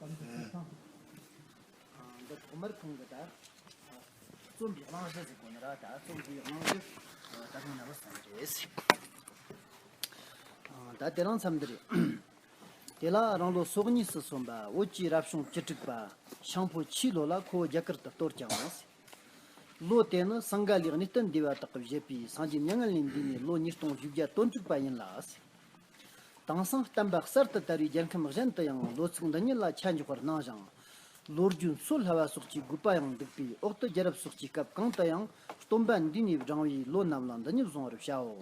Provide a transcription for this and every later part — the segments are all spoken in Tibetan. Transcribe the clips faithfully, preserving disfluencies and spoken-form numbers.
འདི་ཐོག་མར་ཁོང་གིས་ད་རྩོམ་པའི་གླེང་གཞི་ཟེར་གོ་ནི་ར། ད་རྩོམ་པའི་གླེང་གཞི་ད་ཐེངས་ནང་ལ་གསུངས་རེད། ད་དེ་རིང་མཚམས་འདི་རེད། དེ་ལ་རང་ལོ་སོ་གཉིས་སུ་སོན་པ་བོད་ཀྱི་རབ་བྱུང་བཅུ་དྲུག་པ་ཤིང་ཕོ་ཆུའི་ལོ་ལ་ཁོ་རྒྱ་གར་དུ་གཏོར་ཀྱང་། ལོ་དེ་ནི་སིངྒ་ལའི་གནས་བརྟན་སྡེ་བ་དག་གིས་བཞེད་པའི་སངས་རྒྱས་མྱ་ངན་ལས་འདས་ནས་ལོ་ཉིས་སྟོང་བཞི་བརྒྱ་དོན་དྲུག་པ་ཡིན་ལ། དེང་སང་བསྟན་པ་གསར་དུ་དར་བའི་རྒྱལ་ཁམས་གཞན་དུ་ཡང་ལོ་ཚིགས་འདི་ཉིད་ལ་ཆ་འཇོག་པར་གནང་ཞིང་། ལོ་རྒྱུས་འཚོ་སླ་བ་སོགས་ཀྱི་དགོས་པ་ཡང་འདུག་པས། འོག་ཏུ་རྒྱལ་རབས་སོགས་ཀྱི་སྐབས་གང་དུ་ཡང་སྟོན་པ་འདས་ནས་བགྲངས་པའི་ལོ་རྣམས་ལ་འདི་ཉིད་བཟུང་བར་བྱའོ།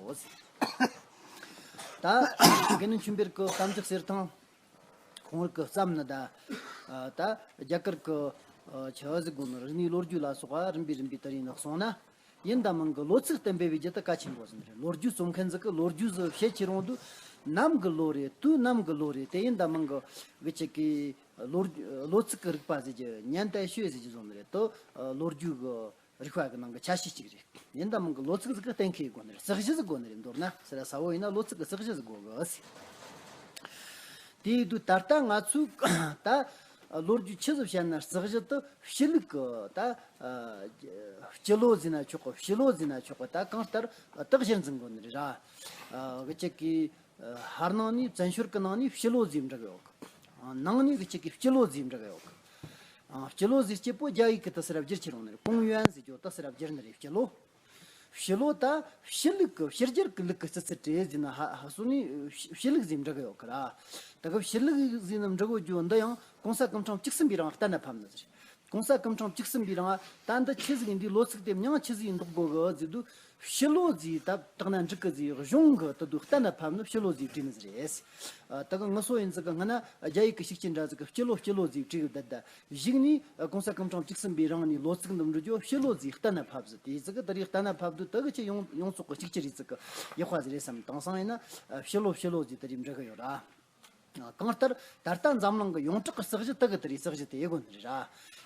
ད་དགེ་འདུན་ཆོས་འཕེལ་གྱི་གཏམ་རྒྱུད་ཟེར་ཐང་། ཁོང་རང་གིས་བརྩམས་ནི་ད། ད་རྒྱ་གར་གྱི་ཆི་ཟིག་དགོས་ནི་རིག་གནས་ལོ་རྒྱུས་ལ་སོགས་པ་རིམ་པས་རིམ་པས་དེ་རིང་ནས་གསུངས་ན། ཡིན་ད་མིན་གྱི་ལོ་ཚིགས་དེ་འབེབས་པའི་རྒྱུ་དེ་གལ་ཆེན་པོ་ཟིག་རེད། ལོ་རྒྱུས་རྩོམ་མཁན་ཟིག་གིས་ལོ་རྒྱུས་ཟིག་བཤད་ཁྱེར་ཡོང་དུས། ནམ་གྱི་ལོ་རེད། དུས་ནམ་གྱི་ལོ་རེད། དེ་ཡིན་ད་མིན་གྱི་གི་ཅིག་གི་ལོ་རྒྱུས་ལོ་ཚིགས་ཀྱི་རིག་པ་ཟེར་རྒྱུ་ཉན་ཏེ་ཤོད་ཟེར་རྒྱུ་བཟོ་ནི་རེད་དོ། ལོ་རྒྱུས་ཀྱི་རིག་པ་གི་ནང་གི་ཆ་ཤས་གཅིག་རེད། ཡིན་ད་མིན་གྱི་ལོ་ཚིགས་ཟིག་གི་གཏན་འཁེལ་དགོས་ནི་རེད། གསག་གཞི་ཟིག་དགོས་ནི་རེད། མདོར་ན་ཟེར་ཡ་ས་བོ་ཡིན་ན་ལོ་ཚིགས་ཀྱི་གསག་གཞི་ཟིག་དགོས་གི། དེ་ཡིན་དུས་ད་ལྟ་ང་ཚོས་ད་ལོ་རྒྱུས་ཆི་ཟིག་བཤད་ན་གསག་གཞི་དེ་སྤྱི་ལུགས་ཀྱི་ད་སྤྱི་ལོ་ཟེར་ན་ཆོག་གི། སྤྱི་ལོ་ཟེར་ན་ཆོག་གི། ད་གང་ལྟར་དེ་གཞིར་འཛིན་དགོས་ནི་རེད་ར། གི་ཅིག་གི་ཧར་ནང་ནས་བཙན་བྱོལ་གྱི་ནང་ནས་སྤྱི་ལོ་ཟེར་འབྲི་གི་ཡོད་གི། ནང་ནས་གི་ཅིག་གི་སྤྱི་ལོ་ཟེར་འབྲི་གི་ཡོད་གི། སྤྱི་ལོ་ཟེར་སྐྱེ་པོ་རྒྱ་ཡིག་གི་དེ་སེ་ར་བསྒྱུར་ཁྱེར་ཡོང་ནི་རེད། ཀོང་ཡུན་ཟེར་རྒྱུ་དེ་སེ་ར་བསྒྱུར་ནི་རེད། སྤྱི་ལོ། སྤྱི་ལོ་ད་སྤྱི་ལུགས་ཀྱི་སྤྱི་རྒྱལ་གྱི་ལུགས་ཀྱི་སྤྱི་ཚུལ་བྲིས་ཟེར་ན་ཧ་ཧ་སོ་ནི་སྤྱི་ལུགས་ཟེར་འབྲི་གི་ཡོད་གི་ར། ད་གི་སྤྱི་ལུགས་ཟེར་ནི་འབྲི་གོ་རྒྱུ་འདི་ཡང་གོང་ས་སྐུ་ཕྲེང་བཅུ་གསུམ་པའི་རིང་གཏན་ན་ཕབ་ནི་ཟེར། གོང་ས་སྐུ་ཕྲེང་བཅུ་གསུམ་པའི་རིང་ད་འདི་ཆི་ཟིག་ཡིན་དུས་ལོ་ཚིགས་དེ་མྱིང་ཆི་ཟིག་ཡིན་འདོགས་དགོས་གི་ཟེར་དུས། སྤྱི་ལོ་ཟེར་ད་བཏགས་ན་འགྲིག་གི་ཟེར། གཞུང་གི་དེ་དུས་གཏན་ན་ཕབ་ནི་སྤྱི་ལོ་ཟེར་བྲིས་ནི་ཟེར་རེད། ད་གི་ངུ་སོ་ཡིན་ཟིག་གི་སྔ་ན་རྒྱ་ཡིག་གི་ཤུགས་རྐྱེན་འདྲ་ཟིག་གི་སྤྱི་ལོ་སྤྱི་ལོ་ཟེར་བྲིས་གི་བསྡད་ད། གཞུག་ནས་གོང་ས་སྐུ་ཕྲེང་བཅུ་གསུམ་པའི་རིང་ནས་ལོ་ཚིགས་འདི་འབྲི་རྒྱུ་སྤྱི་ལོ་ཟེར་གཏན་ན་ཕབ་ཟིག་དེ་ཟིག་གི་དེ་རིགས་གཏན་ན་ཕབ་དུས་དེ་གི་ཆི་ཡོངས་ཡོངས་རྫོགས་གི་གཅིག་གྱུར་རེད་ཟིག་གི་ཡག་པ་ཟིག་རེད་བསམ། དེང་སང་ཡིན་ན་སྤྱི་ལོ་སྤྱི་ལོ་ཟེར་དེ་རིགས་འབྲི་གི་ཡོད་ར། གང་ལྟར་ད་ལྟ་འཛམ་གླིང་གི་ཡོངས་གྲགས་ཀྱི་གསག་གཞི་དག་གི་དེ་རིགས་གསག་གཞི་དེ་དགོས་ནི་རེད་ར།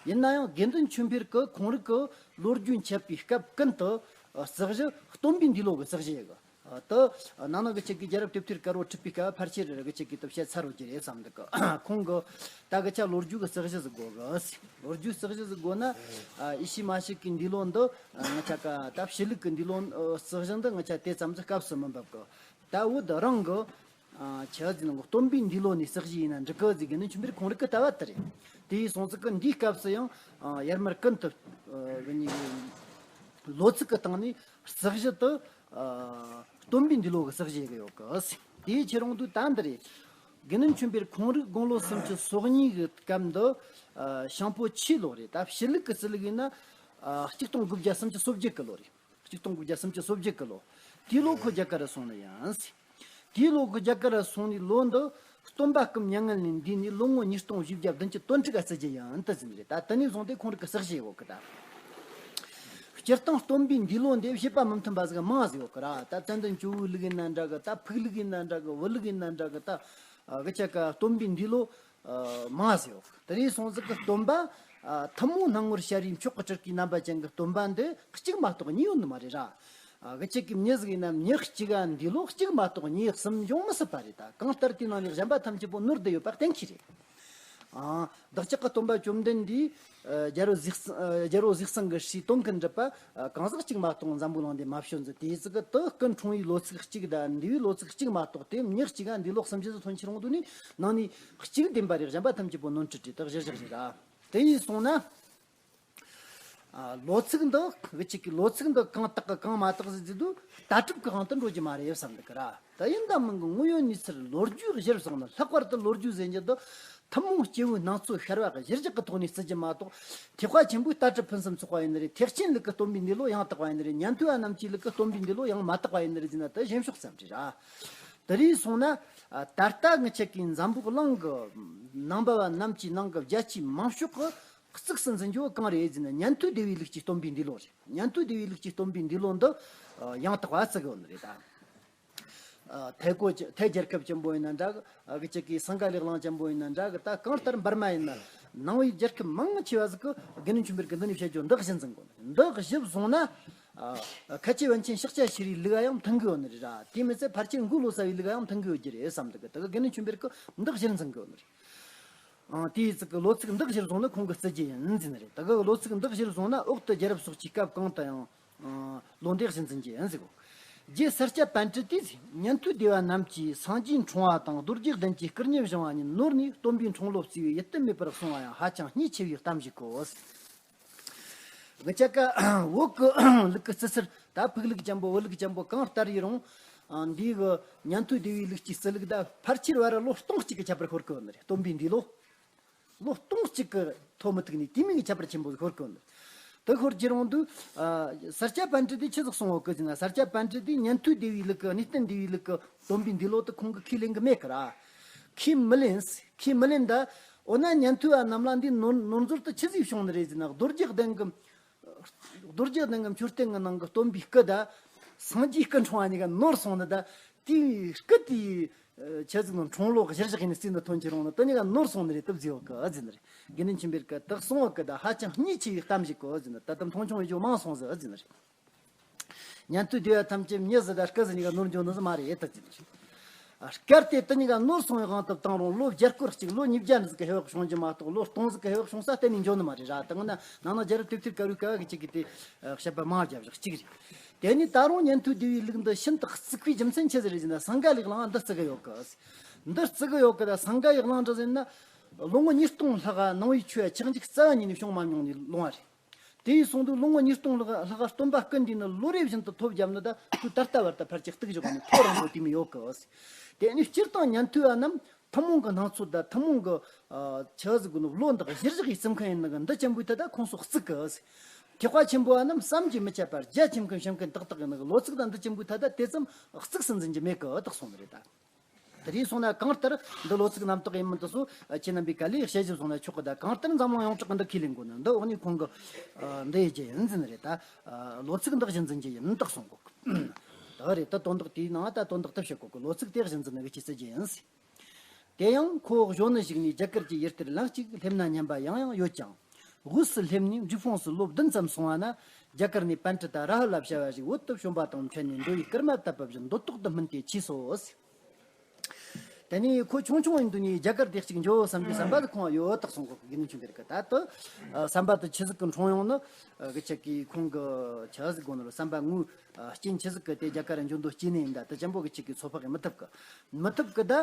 ཡིན་ན་ཡང་དགེ་འདུན་ཆོས་འཕེལ་གྱི་ཁོང་རང་གི་ལོ་རྒྱུས་འཆད་པའི་སྐབས་ཀུན་ཏུ་གསག་གཞི་སྟོན་པའི་འདས་ལོ་གི་གསག་གཞི་ཡིན་གི། དེ་ནང་ན་གི་ཅིག་གི་རྒྱལ་རབས་དེབ་ཐེར་དཀར་པོ་ཁྲིད་པའི་སྐབས་ཕལ་ཆེར་གི་ཅིག་གི་དེ་བཤད་ཚར་བ་ཅིག་རེད་བསམ་འདུག་གི། ཁོང་གི་ད་གི་ཆ་ལོ་རྒྱུས་གི་གསག་གཞི་ཟིག་དགོས་གི། ལོ་རྒྱུས་གསག་གཞི་ཟིག་དགོས་ན་ཨི་ཤི་མ་ཤི་ཀའི་འདས་ལོ་འདི་ང་ཆ་ག་ད་སྤྱི་ལུགས་གི་འདས་ལོ་གསག་གཞི་འདི་ང་ཆ་དེ་ཙམ་ཟིག་སྐབས་སུ་མི་འབབ་གི། ད་བོད་རང་གི་ཆི་ཟེར་ནོ་སྟོན་པའི་འདས་ལོ་ནས་གསག་གཞི་ཡིན་ན་འགྲིག་གི་ཟེར་གི་ནི་ཆོས་འཕེལ་ཁོང་རང་གི་ལྟ་བ་དེ་རེད། དེ་ཡིན་སོང་ཙང་གི་འདིའི་སྐབས་སུ་ཡང་ཡར་མར་ཀུན་ཏུ་གི་ནི་ལོ་ཚིགས་གི་སྟེང་ནས་གསག་གཞི་དེ་སྟོན་པའི་འདས་ལོ་གི་གསག་གཞི་ཡི་གི་ཡོད་གི། དེའི་ཕྱིར་རུང་དུ་ད་འདི་རེད། དགེ་འདུན་ཆོས་འཕེལ་ཁོང་རང་དགུང་ལོ་སུམ་ཅུ་སོ་གཉིས་གི་སྐབས་འདི་ཤིང་ཕོ་ཆུའི་ལོ་རེད། ད་སྤྱི་ལུགས་གི་སྲིད་ལུགས་ཡིན་ན་གཅིག་སྟོང་དགུ་བརྒྱ་སུམ་ཅུ་སོ་བརྒྱད་གི་ལོ་རེད། གཅིག་སྟོང་དགུ་བརྒྱ་སུམ་ཅུ་སོ་བརྒྱད་གི་ལོ། དེའི་ལོ་ཁོ་རྒྱ་གར་རུ་སོང་ནི་ཡིན། དེའི་ལོ་ཁོ་རྒྱ་གར་རུ་སོང་ནི་ལོ་འདི་སྟོན་པ་སྐུ་མྱ་ངན་ལས་འདས་ནས་ལོ་ངོ་ཉིས་སྟོང་བཞི་བརྒྱ་བདུན་ཅུ་དོན་དྲུག་ག་བརྩི་རྒྱུ་ཡིན་དུ་ཟིན་རེད། ད་དེ་ནས་བཟུང་སྟེ་ཁོང་རང་གི་གསག་གཞི་ཡོད་གི། ད་སྤྱིར་བཏང་སྟོན་པའི་འདས་ལོ་འདི་བཤད་པ་མི་མཐུན་པ་ཟིག་མང་ཟིག་ཡོད་གི་ར། ད་ཙན་དན་ཇོ་བོའི་ལུགས་ཡིན་ན་འདྲ་གི། ད་ཕུག་ལུགས་ཡིན་ན་འདྲ་གི། བུ་ལུགས་ཡིན་ན་འདྲ་གི། ད་གི་ཆ་ག་སྟོན་པའི་འདས་ལོ་མང་ཟེར་ཡོད། དེ་རིང་སོང་ཟིག་གི་སྟོན་པ་ཐུན་མོང་སྣང་ངོར་ཤར་བའི་མཆོག་གི་སྤྲུལ་སྐུའི་རྣམ་པ་ཅན་གྱི་སྟོན་པ་འདི་གཅིག་མ་གཏོགས་གཉིས་ཡོད་ནི་མ་རེད་ར། གི་ཅིག་གི་མྱི་ཟིག་ཡིན་ན་མྱི་གཅིག་ག་འདས་ལོ་གཅིག་མ་གཏོགས་གཉིས་གསུམ་འབྱུང་མི་སྲིད་པ་རེད། ད་གང་ལྟར་དེའི་ནང་ནས་གཞན་པ་ཐམས་ཅད་པོ་ནོར་བསྡད་ཡོད་པ་གཏན་འཁེལ་རེད། བདག་ཅག་གི་སྟོན་པ་བཅོམ་ལྡན་འདས་རྒྱལ་པོ་གཟིགས་རྒྱལ་པོ་གཟིགས་སེང་གི་སྲས་དོན་ཀུན་འགྲུབ་པ་གང་ཟག་གཅིག་མ་གཏོགས་འཛམ་བུ་གླིང་འདིར་མ་བྱོན་ཟིག་དེ་ཟིག་གི་དེ་སྐུ་འཁྲུངས་པའི་ལོ་ཚིགས་གཅིག་དང་འདས་པའི་ལོ་ཚིགས་གཅིག་མ་གཏོགས་དེ་མྱི་གཅིག་ག་འདས་ལོ་གསུམ་བཞི་ཟིག་ཐོན་ཁྱེར་ཡོང་དུས་ནི་ནང་ནས་གཅིག་བདེན་པ་རེད། གཞན་པ་ཐམས་ཅད་པོ་ནོར་འཁྲུལ་རེད། དེ་གཞིར་བཞག་རེད་ར། དེ་ཡིན་སོང་ན། ལོ་ཚིགས་འདི་གི་ཅིག་གི་ལོ་ཚིགས་འདི་གང་དག་གི་གང་མ་དག་ཟེར་རྒྱུ་དུས་ལྟ་གྲུབ་ཀྱི་དབང་དུ་འགྲོ་རྒྱུ་མ་རེད་བསམ་འདུག་གི་ར། ད་ཡིན་ད་མིན་གི་དངོས་ཡོད་གནས་ཚུལ་ལོ་རྒྱུས་གཞིར་བཟུང་ནས། ལྷག་པར་དུ་ལོ་རྒྱུས་ཟེར་རྒྱུ་འདི་ཐུན་མོང་སྐྱེས་བུའི་སྣང་ཚུལ་ཤར་བ་གི་གཞིར་བཞག་གི་ཐོག་ནས་བརྩི་རྒྱུ་མ་གཏོགས། ཐེག་པ་ཆེན་པོའི་ལྟ་གྲུབ་ཕུན་སུམ་ཚོགས་པ་ཡིན་ནི་རེད། ཐེག་ཆེན་ལུགས་ཀྱི་སྟོན་པའི་འདས་ལོ་ཡང་དག་པ་ཡིན་ནི་རེད། ཉན་ཐོས་པ་རྣམས་ཀྱི་ལུགས་ཀྱི་སྟོན་པའི་འདས་ལོ་ཡང་མ་དག་པ་ཡིན་ནི་རེད་ཟེར་ན་དེ་ཞེན་ཕྱོགས་ཙམ་རེད་ར། དེ་རིང་སོང་ན་ད་ལྟ་ངི་ཆ་གི་འཛམ་བུ་གླིང་གི་ནང་པ་བ་རྣམས་ཀྱི་ནང་གི་རྒྱལ་སྤྱིའི་མང་ཤོས་ཀྱི་གཙིགས་སུ་འཛིན་རྒྱུ་གང་རེད་ཟེར་ན། ཉན་ཐོས་སྡེ་པའི་ལུགས་ཀྱི་སྟོན་པའི་འདས་ལོ་རེད། ཉན་ཐོས་སྡེ་པའི་ལུགས་ཀྱི་སྟོན་པའི་འདས་ལོ་འདི་ཡང་དག་པ་བརྩི་གི་ཡོད་ནི་རེད་ད། ཐའི་གོ་ཐའི་རྒྱལ་ཁབ་ཆེན་པོ་ཡིན་ན་འདྲ་གི། གི་ཅིག་གི་སིངྒ་ལའི་གླིང་ཆེན་པོ་ཡིན་ན་འདྲ་གི། ད་གང་ལྟར་འབར་མ་ཡིན་ན་ནང་པའི་རྒྱལ་ཁབ་མང་ཆེ་བ་ཟིག་གི་དགེ་འདུན་ཆོས་འཕེལ་གི་འདི་ནས་བཤད་རྒྱུ་འདི་གཞིར་འཛིན་དགོས་ནི། འདི་གཞིར་བཟུང་ན། ཁ་ཆེ་པཎ་ཆེན་ཤཱཀྱ་ཤྲཱིའི་ལུགས་ཡང་མཐུན་གི་ཡོད་ནི་རེད་ར། དེ་མི་ཚད་ཕལ་ཆེར་མགོ་ལོག་ས་པའི་ལུགས་ཡང་མཐུན་གི་ཡོད་རྒྱུ་རེད་བསམ་འདུག་གི། ད་གི་དགེ་འདུན་ཆོས་འཕེལ་གི་འདི་གཞིར་འཛིན་གི་ཡོད་ནི་རེད། ཨང་། དེའི་ཚིག་གི་ལོ་ཚིགས་འདི་གཞིར་བཟུང་ནས་ཁོང་གིས་བརྩི་རྒྱུ་ཡིན་ཟེར་ནི་རེད། ད་གི་ལོ་ཚིགས་འདི་གཞིར་བཟུང་ན་འོག་ཏུ་རྒྱལ་རབས་སོགས་ཀྱི་སྐབས་གང་དུ་ཡང་ཨང་། ལོ་འདི་གཞི་འཛིན་གྱི་ཡིན་ཟེར་གོ། རྗེ་ས་སྐྱ་པཎྜི་ཏས་ཉན་ཐོས་སྡེ་བ་རྣམས་ཀྱིས་སངས་རྒྱས་འཁྲུངས་པ་དང་རྡོ་རྗེ་གདན་གྱི་སྐུ་བརྙན་བཞེངས་པ་གཉིས་ནོར་ནས་སྟོན་པའི་འཁྲུངས་ལོ་བརྩི་བའི་ཡིད་བརྟན་མེད་པར་གསུངས་པ་ཡང་ཧ་ཅང་སྙིང་ཆེ་བའི་གཏམ་ཞིག་གོ། ང་ཅག་གི་བོད་ཀྱི་ལུགས་ཀྱི་རྩི་སྲོལ་ད་ཕུག་ལུགས་ཅན་པོ་བོད་ལུགས་ཅན་པོ་གང་ལྟར་ཡིན་རུང་། ཨ། འདི་གི་ཉན་ཐོས་སྡེ་བའི་ལུགས་ཀྱི་རྩི་ལུགས་ད་ཕལ་ཆེར་བར་ལོ་སྟོང་གཅིག་གི་ཁྱད་པར་ཤོར་གི་ཡོད་ནི་རེད། སྟོན་པའི་འདས་ལོ། ལོ་སྟོང་གཅིག་གི་ཐོ་མི་ཐུག་ནས་དེ་མིན་གྱི་ཁྱད་པར་ཆེན་པོ་ཤོར་གི་ཡོད་ནི་རེད། དེ་ཤོར་གྱི་རུང་དུས། ཨ། ས་སྐྱ་པཎྜི་ཏས་ཆི་ཟིག་གསུངས་ཡོད་གི་ཟེར་ན། ས་སྐྱ་པཎྜི་ཏས་ཉན་ཐོས་སྡེ་བའི་ལུགས་ཀྱི་གནས་བརྟན་སྡེ་བའི་ལུགས་ཀྱི་སྟོན་པའི་འདས་ལོ་དེ་ཁོང་གིས་ཁས་ལེན་གི་མེད་གི་ར། ཁས་མི་ལེན། ཁས་མི་ལེན་ད། འོ་ན་ཉན་ཐོས་པ་རྣམས་ལ་འདི་ནོར་ནོར་འཛོལ་དུ་ཆི་ཟིག་བྱུང་ནི་རེད་ཟེར་ན། རྡོ་རྗེ་གདན་གྱི། རྡོ་རྗེ་གདན་གྱི་མཆོད་རྟེན་གྱི་ནང་གི་སྟོན་པའི་སྐུ་ད། སངས་རྒྱས་སྐུ་འཁྲུངས་པ་གཉིས་ཀ་ནོར་སོང་ནི་ད། དེའི་སྐུ་དེའི་ཆི་ཟིག་ནང་འཁྲུངས་ལོ་གཞིར་བཞག་ནས་བརྩིས་ནས་ཐོན་གྱི་རུང་ནི་དེ་གཉིས་ཀ་ནོར་སོང་ནི་རེད་དུ་བརྩི་ཡོད་གི་ཟེར་ནི་རེད། དགེ་འདུན་ཆོས་འཕེལ་གྱིས་དེ་གསུངས་ཡོད་གི་ད་ཧ་ཅང་སྙིང་ཆེ་བའི་གཏམ་ཞིག་གོ་ཟེར་ནི། ད་དེ་མཐོང་ཆུང་བའི་ཇོ་མང་སོང་ཟེར་ཟེར་ནི་རེད། ཉན་ཐོས་སྡེ་བ་ཐམས་ཅད་མྱི་ཟིག་དང་སྐུ་ཟིག་གཉིས་ཀ་ནོར་འགྱོ་ནི་ཟིག་མ་རེད་ད་ཟེར་ནི་རེད། ཨ། སྐབས་དེ་དེ་གཉིས་ཀ་ནོར་སོང་བའི་དབང་དུ་བཏང་རུང་ལོ་བརྒྱ་སྐོར་གཅིག་ལོ་ཉིས་བརྒྱ་ཟིག་གི་ཧེ་བག་བྱུང་རྒྱུ་མ་གཏོགས་ལོ་སྟོང་ཟིག་གི་ཧེ་བག་བྱུང་ས་གཏན་ནས་འགྱོ་ནི་མ་རེད་ར། ད་ང་ན་ནང་ན་རྒྱལ་རབས་དེབ་ཐེར་དཀར་བོའི་སྐབས་ཀྱི་གཅིག་གི་དེ་བཤད་པ་མང་རྒྱབ་བཞག་གཅིག་རེད། དེ་ནས་ད་རུང་ཉན་ཐོས་སྡེ་བའི་ལུགས་འདི་ཤིན་ཏུ་བརྩིགས་པའི་རྒྱུ་མཚན་ཆི་ཟིག་རེད་ཟེར་ན། སིངྒ་ལའི་གླིང་འདི་བརྩི་གི་ཡོད་གི། འདི་བརྩི་གི་ཡོད་གི་ད། སིངྒ་ལའི་གླིང་འདི་ཟེར་ན་ལོ་ངོ་ཉིས་སྟོང་ལྷག་ནང་པའི་ཆོས་ཆགས་འཇིག་རྩ་བ་ཉིད་ནས་བྱུང་མ་མྱོང་ནི་ལུང་བ་རེད། དེ་ཡིན་སོང་དུས་ལོ་ངོ་ཉིས་སྟོང་ལྷག་ལྷག་སྟོན་པ་སྐུ་འདི་ནི་ལོ་རེ་བཞིན་དུ་ཐོ་བརྒྱབ་ནི་ད་དུས་ད་ལྟ་བར་དུ་ཕལ་ཆེར་གཏུག་བཞག་ནི་ཐོ་རིང་པོ་དེ་མོ་ཡོད་གི། དེ་ནི་སྤྱིར་བཏང་ཉན་ཐོས་པ་རྣམས་ཐུན་མོང་གི་སྣང་ཚུལ་དང་ཐུན་མོང་གི། ཨ། ཆི་ཟིག་གོ་ནོ་བློ་འདི་གཞིར་བཞག་གིས་བརྩི་མཁན་ཡིན་ནི་གི་འདི་ཅན་པོའི་ཐད་ད་ཁོང་ཚོ་བརྩི་གི། ཐེག་པ་ཆེན་པོ་བ་རྣམས་བསམ་གྱིས་མི་ཁྱབ་པ་རྒྱ་ཆེ་མཁན་བྱམས་མཁན་ཏག་ཏག་ཡིན་ནི་གི་ལོ་ཚིགས་དང་འདི་ཅན་པོའི་ཐད་ད་དེ་ཙམ་གཙིགས་སུ་འཛིན་རྒྱུ་མེད་གི་དག་སོང་ནི་རེད་ད། དེ་རིང་སོང་ན་གང་ལྟར་འདི་ལོ་ཚིགས་རྣམ་དག་ཡིན་མིན་དུ་སོ་ཁྱེད་རྣམ་པས་ག་ལེ་དཔྱད་ཞིབ་སོང་ན་ཆོག་གི། ད་གང་ལྟར་འཛམ་གླིང་ཡོངས་གྲགས་ཀྱི་འདི་ཁས་ལེན་དགོས་ནི་འདི་འོག་ནས་ཁོང་གི་འདི་ཡི་རྒྱུ་ཡིན་ཟེར་ནི་རེད་ད། ལོ་ཚིགས་འདི་གཞི་འཛིན་རྒྱུ་ཡིན་དག་སོང་གོ། ད་རེད་ད་དོན་དག་དེའི་ནང་ད་དོན་དག་དེ་བཤད་གོ་གི། ལོ་ཚིགས་དེ་གཞི་འཛིན་ནི་གི་ཆི་ཟེར་རྒྱུ་ཡིན་ཟེར། དེ་ཡང་ཁོ་བོ་གཞོན་ནུ་ཞིག་ནས་རྒྱ་གར་གྱི་ཡུལ་གཏེར་ལན་གཅིག་སླེབས་ན་སྙམ་པ་ཡང་ཡང་ཡོད་ཀྱང་། དབུས་སུ་སླེབས་ནས་འབྲས་སྤུངས་སུ་ལོ་བདུན་ཙམ་སོང་བ་ན། རྒྱ་གར་ནས་པཎྜི་ཏ་ར་ཧུ་ལ་བྱ་བ་ཞིག་བོད་དུ་བྱོན་པ་དང་འཕྲད་ནས་འགྲོ་བའི་སྐར་མ་བཏབ་པ་བཞིན་འདོད་ཐོག་ཏུ་སྨིན་ཏེ་མཆིས་སོ། དེ་ནས་ཁོ་ཆུང་ཆུང་ཡིན་དུས་ནས་རྒྱ་གར་དེ་གཅིག་འགྱོ་བསམ་གྱི་བསམ་པ་དེ་ཁོང་ཡོད་དག་སོང་གོ། དགེ་འདུན་ཆོས་འཕེལ་གི་ད་དུ་བསམ་པ་དེ་ཆི་ཟིག་གི་འཁྲུངས་ཡོང་ནི་གི་ཆེད་ཀྱི་ཁོང་གི་ཆི་ཟིག་དགོས་ནི་རུ་བསམ་པ་དངོས། རྐྱེན་ཆི་ཟིག་གི་དེ་རྒྱ་གར་འགྱོ་འདོད་སྐྱེས་ནི་ཡིན་ད། དེ་ཅན་པོ་གི་ཆེད་ཀྱི་ཚོད་དཔག་གི་མི་ཐུབ་གི། མི་ཐུབ་གི་ད།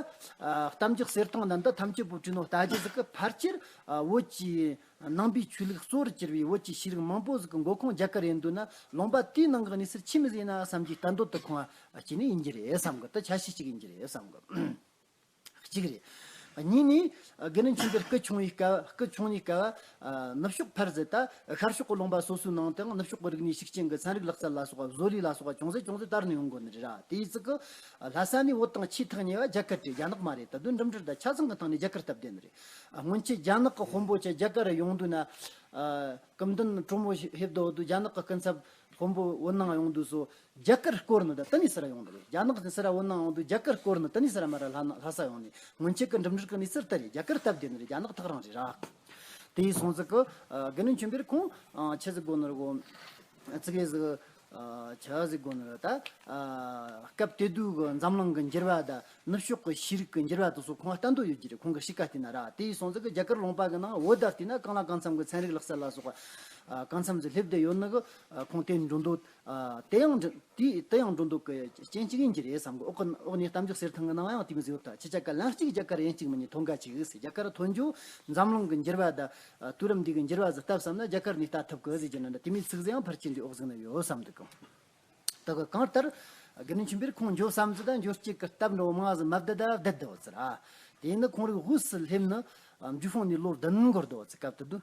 གཏམ་རྒྱུད་གསེར་ཐང་ནང་འདི་ཐམས་ཅད་པོ་བྲིས་ནོ་ལྟ་རྒྱུ་ཟིག་གི་ཕལ་ཆེར་བོད་ཀྱི་ནང་པའི་ཆོས་ལུགས་གཙོ་བོར་གྱུར་པའི་བོད་ཀྱི་ཤེས་རིག་མང་པོ་ཟིག་གི་མགོ་ཁུངས་རྒྱ་གར་ཡིན་འདུག་ན། ལུང་པ་དེའི་ནང་གི་གནས་ཚུལ་ཆི་མོ་ཟིག་ཡིན་ན་བསམ་གྱི་ལྟ་འདོད་དུ་ཁོང་ཨ་སྐྱེས་ནི་ཡིན་གྱི་རེད་བསམ་གི། ད་ཆ་ཤས་གཅིག་ཡིན་གྱི་རེད་བསམ་གི། གཅིག་རེད། གཉིས་ནི། དགེ་འདུན་ཆོས་འཕེལ་སྐུ་ཆུང་བའི་སྐབས། སྐུ་ཆུང་བའི་སྐབས། ནུབ་ཕྱོགས་ཕར་ཟད་ད་ཤར་ཕྱོགས་ཀྱི་ལུང་པ་སོ་སོའི་ནང་དུའང་ནུབ་ཕྱོགས་ཀྱི་རིག་གནས་ཤུགས་ཅན་གྱི་ཚན་རིག་ལག་རྩལ་ལ་སོགས་པ་བཟོ་ལས་ལ་སོགས་པ་ཅུང་ཟད་ཅུང་ཟད་དར་ནས་ཡོང་གོ་ནི་རེད་ར། དེའི་ཚིག་གི་ལྷ་ས་ནས་བོད་དང་ཆེས་ཐག་ཉེ་བ་རྒྱ་གར་རེད། རྒྱ་ནག་མ་རེད། ད་དུང་འགྲིམ་འགྲུལ་དང་ཆ་ཚང་གི་སྟེང་ནས་རྒྱ་གར་སྟབས་བདེ་ནི་རེད། སྔོན་ཆད་རྒྱ་ནག་གི་དཔོན་པོ་ཆ་རྒྱ་གར་རུ་ཡོང་དུས་ན། སྐུ་མདུན་གྲོ་མོ་ཕེབས་དོ་དུས་རྒྱ་ནག་གི་སྐུ་ཚབ་དཔོན་པོ་བོད་ནང་ཡོང་དུས་སོ། རྒྱ་གར་སྐོར་ནི་ད་དེ་ནས་ཚུར་ཡོང་ནི་རེད། རྒྱ་ནག་ནས་ཚུར་བོད་ནང་ཡོང་དུས་རྒྱ་གར་སྐོར་ནི་དེ་ནས་ཚུར་མར་ལྷ་ལྷ་ས་ཡོང་ནི། སྔོན་ཆད་ཀྱི་འགྲིམ་འགྲུལ་གྱི་གནས་ཚུལ་དེ་རེད། རྒྱ་གར་སྟབས་བདེ་ནི་རེད། རྒྱ་ནག་ཐག་རིང་རེད་ར། དེ་ཡིན་སོང་ཙི་གི། དགེ་འདུན་ཆོས་འཕེལ་ཁོང་ཆི་ཟིག་དགོས་ནི་རེད་གོ། ཙི་གེ་ཟིག་ཆི་ཟིག་དགོས་ནི་རེད་ད། སྐབས་དེ་དུས་ཀྱི་འཛམ་གླིང་གི་འགྱུར་བ་དང་ནུབ་ཕྱོགས་ཀྱི་ཤེས་རིག་གི་འགྱུར་བ་དེ་ཚོ་ཁོང་ལྟ་འདོད་ཡོད་ཀྱི་རེད། ཁོང་གི་གཤིས་ཀ་བལྟས་ན་ར། དེ་ཡིན་སོང་ཙི་གི་རྒྱ་གར་ལུང་པ་གི་ནང་བོད་ད་བལྟས་ན་གང་ལ་གང་འཚམ་གྱི་ཚན་རིག་ལག་རྩལ་ལ་སོགས་པ་གང་འཚམ་ཟིག་སླེབས་བསྡད་ཡོད་ནི་གི་ཁོང་དེ་འགྲོ་འདོད། ཨ། དེ་ཡང་འགྲོ་དེ་དེ་ཡང་འགྲོ་འདོད་ཀྱི་རྐྱེན་གཅིག་ཡིན་གྱི་རེད་བསམ་གི། འོག་གི་འོག་ནས་གཏམ་རྒྱུད་གསེར་ཐང་གི་ནང་ཡང་དེ་མོ་ཟིག་ཡོད་ད། ཁྱེད་ཅག་ག་ལན་གཅིག་རྒྱ་གར་ཡན་གཅིག་མིན་ནས་ཐོན་ག་ཅིག་ཟེར། རྒྱ་གར་ཐོན་རྒྱུ་འཛམ་གླིང་གི་འགྱུར་བ་དང་། ཨ། དུས་རབས་འདི་གི་འགྱུར་བ་ཟིག་ལྟ་བསམ་ན་རྒྱ་གར་ནས་ལྟ་ཐུབ་གི་ཟེར་གྱི་ན་འདྲ། དེ་མོའི་ཚིག་ཟིག་ཡང་ཕལ་ཆེར་འདི་འོག་ཟིག་ན་ཡོད་བསམ་འདུག་གི། ད་གི་གང་ལྟར་དགེ་འདུན་ཆོས་འཕེལ་ཁོང་འགྱོ་བསམ་ཟིག་ད་འགྱོ་སྐྱེ་གི་སྟབས་འགྲོ་མང་ཟིག་མ་བསྡད་ད་བསྡད་བསྡད་ཡོད་ཟེར། ཨ། དེ་ནི་ཁོང་རིག་དབུས་སུ་སླེབས་ནི་འབྲས་སྤུངས་ནས་ལོ་བདུན་འགོར་འདུག་ཟེར། སྐབས་དེ་དུས།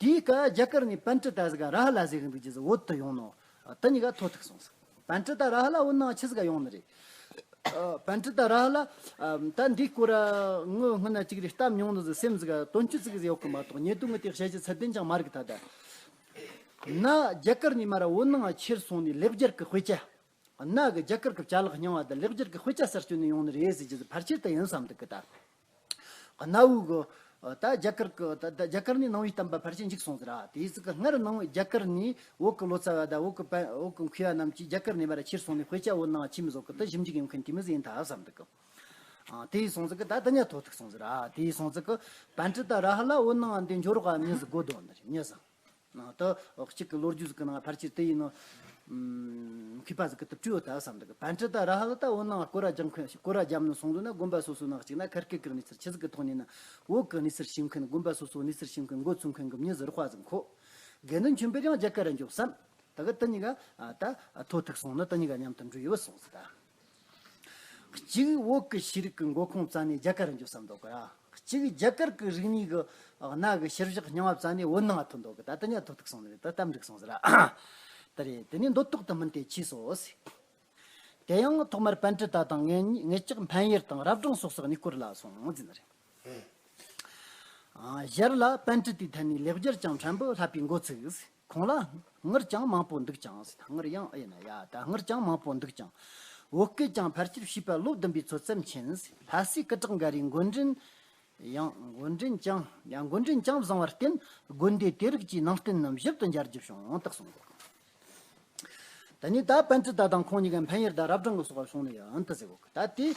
དེའི་སྐབས་རྒྱ་གར་ནས་པཎྜི་ཏ་ཟིག་ར་ཧ་ལ་ཟེར་གི་འདུག་རྒྱུ་ཟིག་བོད་དུ་ཡོང་ནོ། དེ་གཉིས་ཀ་ཐོ་ཐུག་སོང་ཟིག། པཎྜི་ཏ་ར་ཧ་ལ་བོད་ནང་ཆི་ཟིག་ག་ཡོང་ནི་རེད། ཨ། པཎྜི་ཏ་ར་ཧ་ལ། ཨ། ད་འདིའི་སྐོར་ངོ་སྔོན་ན་གཅིག་རེ་སྟབས་མྱོང་ནི་ཟིག་སེམས་ཟིག་ག་དོན་སྤྱི་ཟིག་ཟིག་ཡོད་གི་མ་གཏོགས་ཉེ་དུ་ངོ་དེ་བཤད་རྒྱུ་ཚད་ལྡན་ཅང་མ་རིག་ད་ད། ན་རྒྱ་གར་ནས་མར་བོད་ནང་ཁྱེར་སོང་ནས་ལེགས་སྦྱར་གི་དཔེ་ཆ། གནའ་གི་རྒྱ་གར་གི་ཅ་ལག་རྙིང་བ་དང་ལེགས་སྦྱར་གི་དཔེ་ཆ་གསར་བཅོས་ནས་ཡོང་ནི་རེད་ཟེར་རྒྱུ་ཟིག་ཕལ་ཆེར་དུ་ཡིན་བསམ་འདུག་གི་ད། གནའ་བོའི་གི། ད་རྒྱ་གར་གི་ད་ད་རྒྱ་གར་ནས་ནང་པའི་བསྟན་པ་ཕལ་ཆེར་འཇིག་སོང་ཟེར་ར། དེའི་ཚིག་གི་སྔར་ནང་རྒྱ་གར་ནས་བོད་གི་ལོ་ཙཱ་བ་དང་བོད་གི་པ་བོད་གི་མཁས་པ་རྣམས་ཀྱིས་རྒྱ་གར་ནས་མར་ཁྱེར་སོང་ནས་དཔེ་ཆ་བོད་ནང་ཁྱིམ་བཟོ་གི་ད་ཞིབ་འཇུག་ཡོང་མཁན་དེ་མོ་ཟིག་ཡིན་ད་བསམ་འདུག་གི། ཨ། དེ་ཡིན་སོང་ཙི་གི་ད་ད་ཉ་ཐོ་ཐུག་སོང་ཟེར། ཨ། དེ་ཡིན་སོང་ཙི་གི་པཎྜི་ཏ་ར་ཧ་ལ་འོད་སྣང་འདི་འཇོག་རོགས་ཨ་མྱི་ཟིག་དགོས་དོན་ནི་རེད། མྱི་ཟིག་ཨ། ད་གཅིག་གི་ལོ་རྒྱུས་ཟིག་གི་ནང་ཕལ་ཆེར་དེ་ཡིན་ནོ། ཨུམ། མཁས་པ་ཟིག་གི་དུ་བྲིས་ཡོད་ད་བསམ་འདུག་པཎྜི་ཏ་ར་ཧ་ལ་ད་འོད་སྣང་སྐོར་ར་རྒྱབ་མཁན་སྐོར་ར་རྒྱབ་ནི་སོང་ཟིག་ན། དགོན་པ་སོ་སོའི་ནང་གཅིག་ན་ཁ་སྐད་གི་གནས་ཚུལ་ཆི་ཟིག་གི་ཐོག་ནས་ན། བོད་གི་གནས་ཚུལ་ཤེས་མཁན། དགོན་པ་སོ་སོའི་གནས་ཚུལ་ཤེས་མཁན། མགོ་ཚོས་མཁན་གི་མྱི་ཟིག་རོགས་པ་ཟིག་མཁོ། དགེ་འདུན་ཆོས་འཕེལ་ཡང་རྒྱ་གར་ར་འགྱོ་བསམ། ད་གི་དེ་གཉིས་ཀ། ཨ། ད་ཐོ་ཐུག་སོང་ནི་དེ་གཉིས་ཀ་མཉམ་དུ་འགྲོ་ཡོད་སོང་ཟིག་ད། གཅིག་བོད་ཀྱི་ཤེས་རིག་གི་མགོ་ཁུངས་བཙལ་ནས་རྒྱ་གར་ར་འགྱོ་བསམ་འདུག་གི། གཅིག་རྒྱ་གར་གྱི་རིག་གནས་ཀྱི་གནའ་གི་ཤུལ་བཞག་རྙིང་བ་བཙལ་ནས་འོད་སྣང་ཐོན་འདུག་གི། ད་ལྟ་ཉ་ཐོ་ཐུག་སོང་ནི་རེད། ད་གཏམ་འགྲིག་སོང་ཟེར། དེ་རེད། དེ་ནས་འདོད་ཐོག་ཏུ་སྨིན་ཏེ་མཆིས་སོ་ཟེར། དེ་ཡང་ཐོག་མར་པཎྜི་ཏ་དང་ངེད་ངེད་ཅག་འཕན་ཡུལ་དང་རབ་སྦྲང་སོགས་སུ་གནས་སྐོར་ལ་སོང་ཟེར་ནི་རེད། ཨ། ཞར་ལ་པཎྜི་ཏའི་ཐད་ནས་ལེགས་སྦྱར་ཀྱང་ཕྲན་བུ་བསླབ་པའི་འགོ་ཚུགས། ཁོང་ལ་སྔར་ཀྱང་མང་པོ་འདུག་ཀྱང་ཟེར། སྔར་ཡང་ཨེ་ཡིན་ན་ཡ། ད་སྔར་ཀྱང་མང་པོ་འདུག་ཀྱང་། བོད་སྐད་ཀྱང་ཕལ་ཆེར་ཤེས་པ་ལོ་བདུན་པའི་ཚོད་ཙམ་མཁྱེན་ཟེར། ལྷ་སའི་སྐུ་དྲག་འགའ་རེའི་མགོ་འདྲེན་ཡང་མགོ་འདྲེན་ཀྱང་ཡང་མགོ་འདྲེན་ཀྱང་བཟང་བར་བརྟེན། དགོན་སྡེ་དེ་རིགས་ཀྱི་ནང་རྟེན་རྣམས་ཞིབ་ཏུ་མཇལ་རྒྱུ་བྱུང་། དག་སོང་། ད་ནི་ད་པཎྜི་ཏ་དང་ཁོང་གཉིས་ཀ་འཕན་ཡུལ་དང་རབ་སྦྲང་གི་སོགས་ལ་སོང་ནི་ཡང་དེ་ཟེར་གོ་གི། ད་དེ་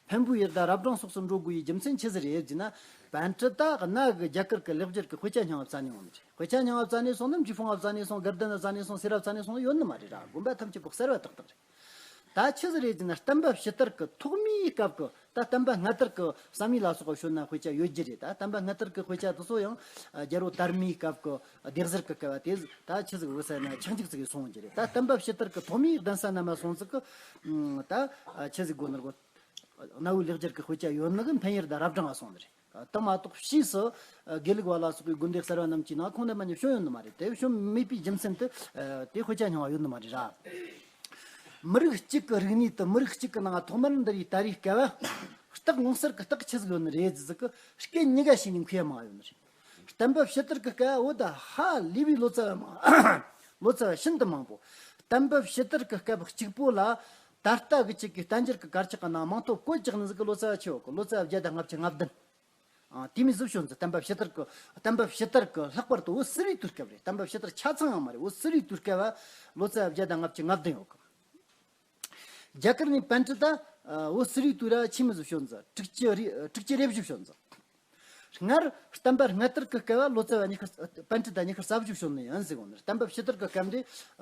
འཕན་པོའི་ཡུལ་དང་རབ་སྦྲང་སོགས་སུ་འགྲོ་དགོས་པའི་རྒྱུ་མཚན་ཆི་ཟིག་རེད་ཟེར་ན། པཎྜི་ཏ་གནའ་གི་རྒྱ་གར་གི་ལེགས་སྦྱར་གི་དཔེ་ཆ་རྙིང་བ་བཙལ་ནས་ཡོང་ནི་རེད། དཔེ་ཆ་རྙིང་བ་བཙལ་ནས་སོང་ན་འབྲས་སྤུངས་བ་བཙལ་ནས་སོང་། དགའ་ལྡན་ན་བཙལ་ནས་སོང་། སེ་ར་བཙལ་ནས་སོང་ཡོད་ནི་མ་རེད་ར། དགོན་པ་ཐམས་ཅད་པོ་གསར་བ་ཏག་ཏག་རེད། ད་ཆི་ཟིག་རེད་ཟེར་ན། བསྟན་པ་ཕྱི་དར་གི་ཐོག་མའི་སྐབས་གི། ད་བསྟན་པ་སྔ་དར་གི་བསམ་ཡས་ལ་སོགས་པ་བྱོན་ན་དཔེ་ཆ་ཡོད་རྒྱུ་རེད། ད་བསྟན་པ་སྔ་དར་གི་དཔེ་ཆ་དེ་ཚོ་ཡང་རྒྱལ་པོ་དར་མའི་སྐབས་གི་སྡེ་གཟར་གི་སྐབས་དེ་ད་ཆི་ཟིག་ཡོད་ཟེར་ན། ཆག་འཇིག་ཟིག་གི་སོང་རྒྱུ་རེད། ད་བསྟན་པ་ཕྱི་དར་གི་ཐོག་མའི་གདན་ས་རྣམས་ལ་སོང་ཟིག་གི། ད་ཆི་ཟིག་དགོས་ནི་རེད་གོ། གནའ་བོའི་ལེགས་སྦྱར་གི་དཔེ་ཆ་ཡོད་ནི་གི་འཕན་ཡུལ་དང་རབ་སྦྲང་ང་སོང་ནི་རེད། དེ་མ་གཏོགས་ཕྱིས་སུ་དགེ་ལུགས་པ་ལ་སོགས་པའི་དགོན་སྡེ་གསར་བ་རྣམས་ཀྱི་ནང་ཁོང་རྣམ་པ་གཉིས་བྱོན་ཡོད་ནི་མ་རེད། དེ་བྱོན་མེད་པའི་རྒྱུ་མཚན་དེ། དེ་དཔེ་ཆ་རྙིང་བ་ཡོད་ནི་མ་རེད་ར། མི་རིགས་གཅིག་གི་རིག་གནས་དེ་མི་རིགས་གཅིག་གི་ནང་ཐོག་མར་འདུ་བའི་ད་རེས་སྐབས་རྟགས་ངོ་མཚར་གི་རྟགས་ཆི་ཟིག་ཡོད་ནི་རེད་ཟེར་གི། སྐད་གཉིས་ཀ་ཤེས་ནི་མཁས་པ་མང་ཡོད་ནི་རེད། བསྟན་པ་ཕྱི་དར་གི་སྐབས་བོད་ད་ཧ་ལས་པའི་ལོ་ཙཱ་བ་མང་། ལོ་ཙཱ་བ་ཤིན་ཏུ་མང་པོ། བསྟན་པ་ཕྱི་དར་གི་སྐབས་གཅིག་པོ་ལ་ད་ལྟ་གི་ཅིག་གི་བསྟན་འགྱུར་གི་དཀར་ཆག་གི་ནང་མིང་ཐོ་བཀོད་རྒྱག་ནི་ཟིག་གི་ལོ་ཙཱ་བ་ཆེ་བོ་གི། ལོ་ཙཱ་བ་བརྒྱ་དང་ལྔ་བཅུ་ང་བདུན། ཨ། དེ་མོ་ཟིག་བྱོན་ཟིག་བསྟན་པ་ཕྱི་དར་གི། བསྟན་པ་ཕྱི་དར་གི་ལྷག་པར་དུ་བོད་གསེར་བའི་དུས་སྐབས་རེད། བསྟན་པ་ཕྱི་དར་ཆ་ཚང་ཡང་མ་རེད། བོད་གསེར་བའི་དུས་སྐབས་བ་ལོ་ཙཱ་བ་བརྒྱ་དང་ལྔ་བཅུ་ང་བདུན་ཡོད་གི། རྒྱ་གར་ནས་པཎྜི་ཏ་བོད་གསེར་བའི་དུས་ར་ཆི་མོ་ཟིག་བྱོན་ཟིག་དྲུག་ཅུ་རེ་དྲུག་ཅུ་རེ་བཞི་བྱོན་ཟིག་སྔར་བསྟན་པ་སྔ་དར་གི་སྐབས་བ་ལོ་ཙཱ་བ་ཉི་ཤུ། པཎྜི་ཏ་ཉི་ཤུ་རྩ་བཞི་བྱོན་ནི་ཡིན་ཟེར་གོ་ནི། བསྟན་པ་ཕྱི་དར་གི་སྐབས་འདི་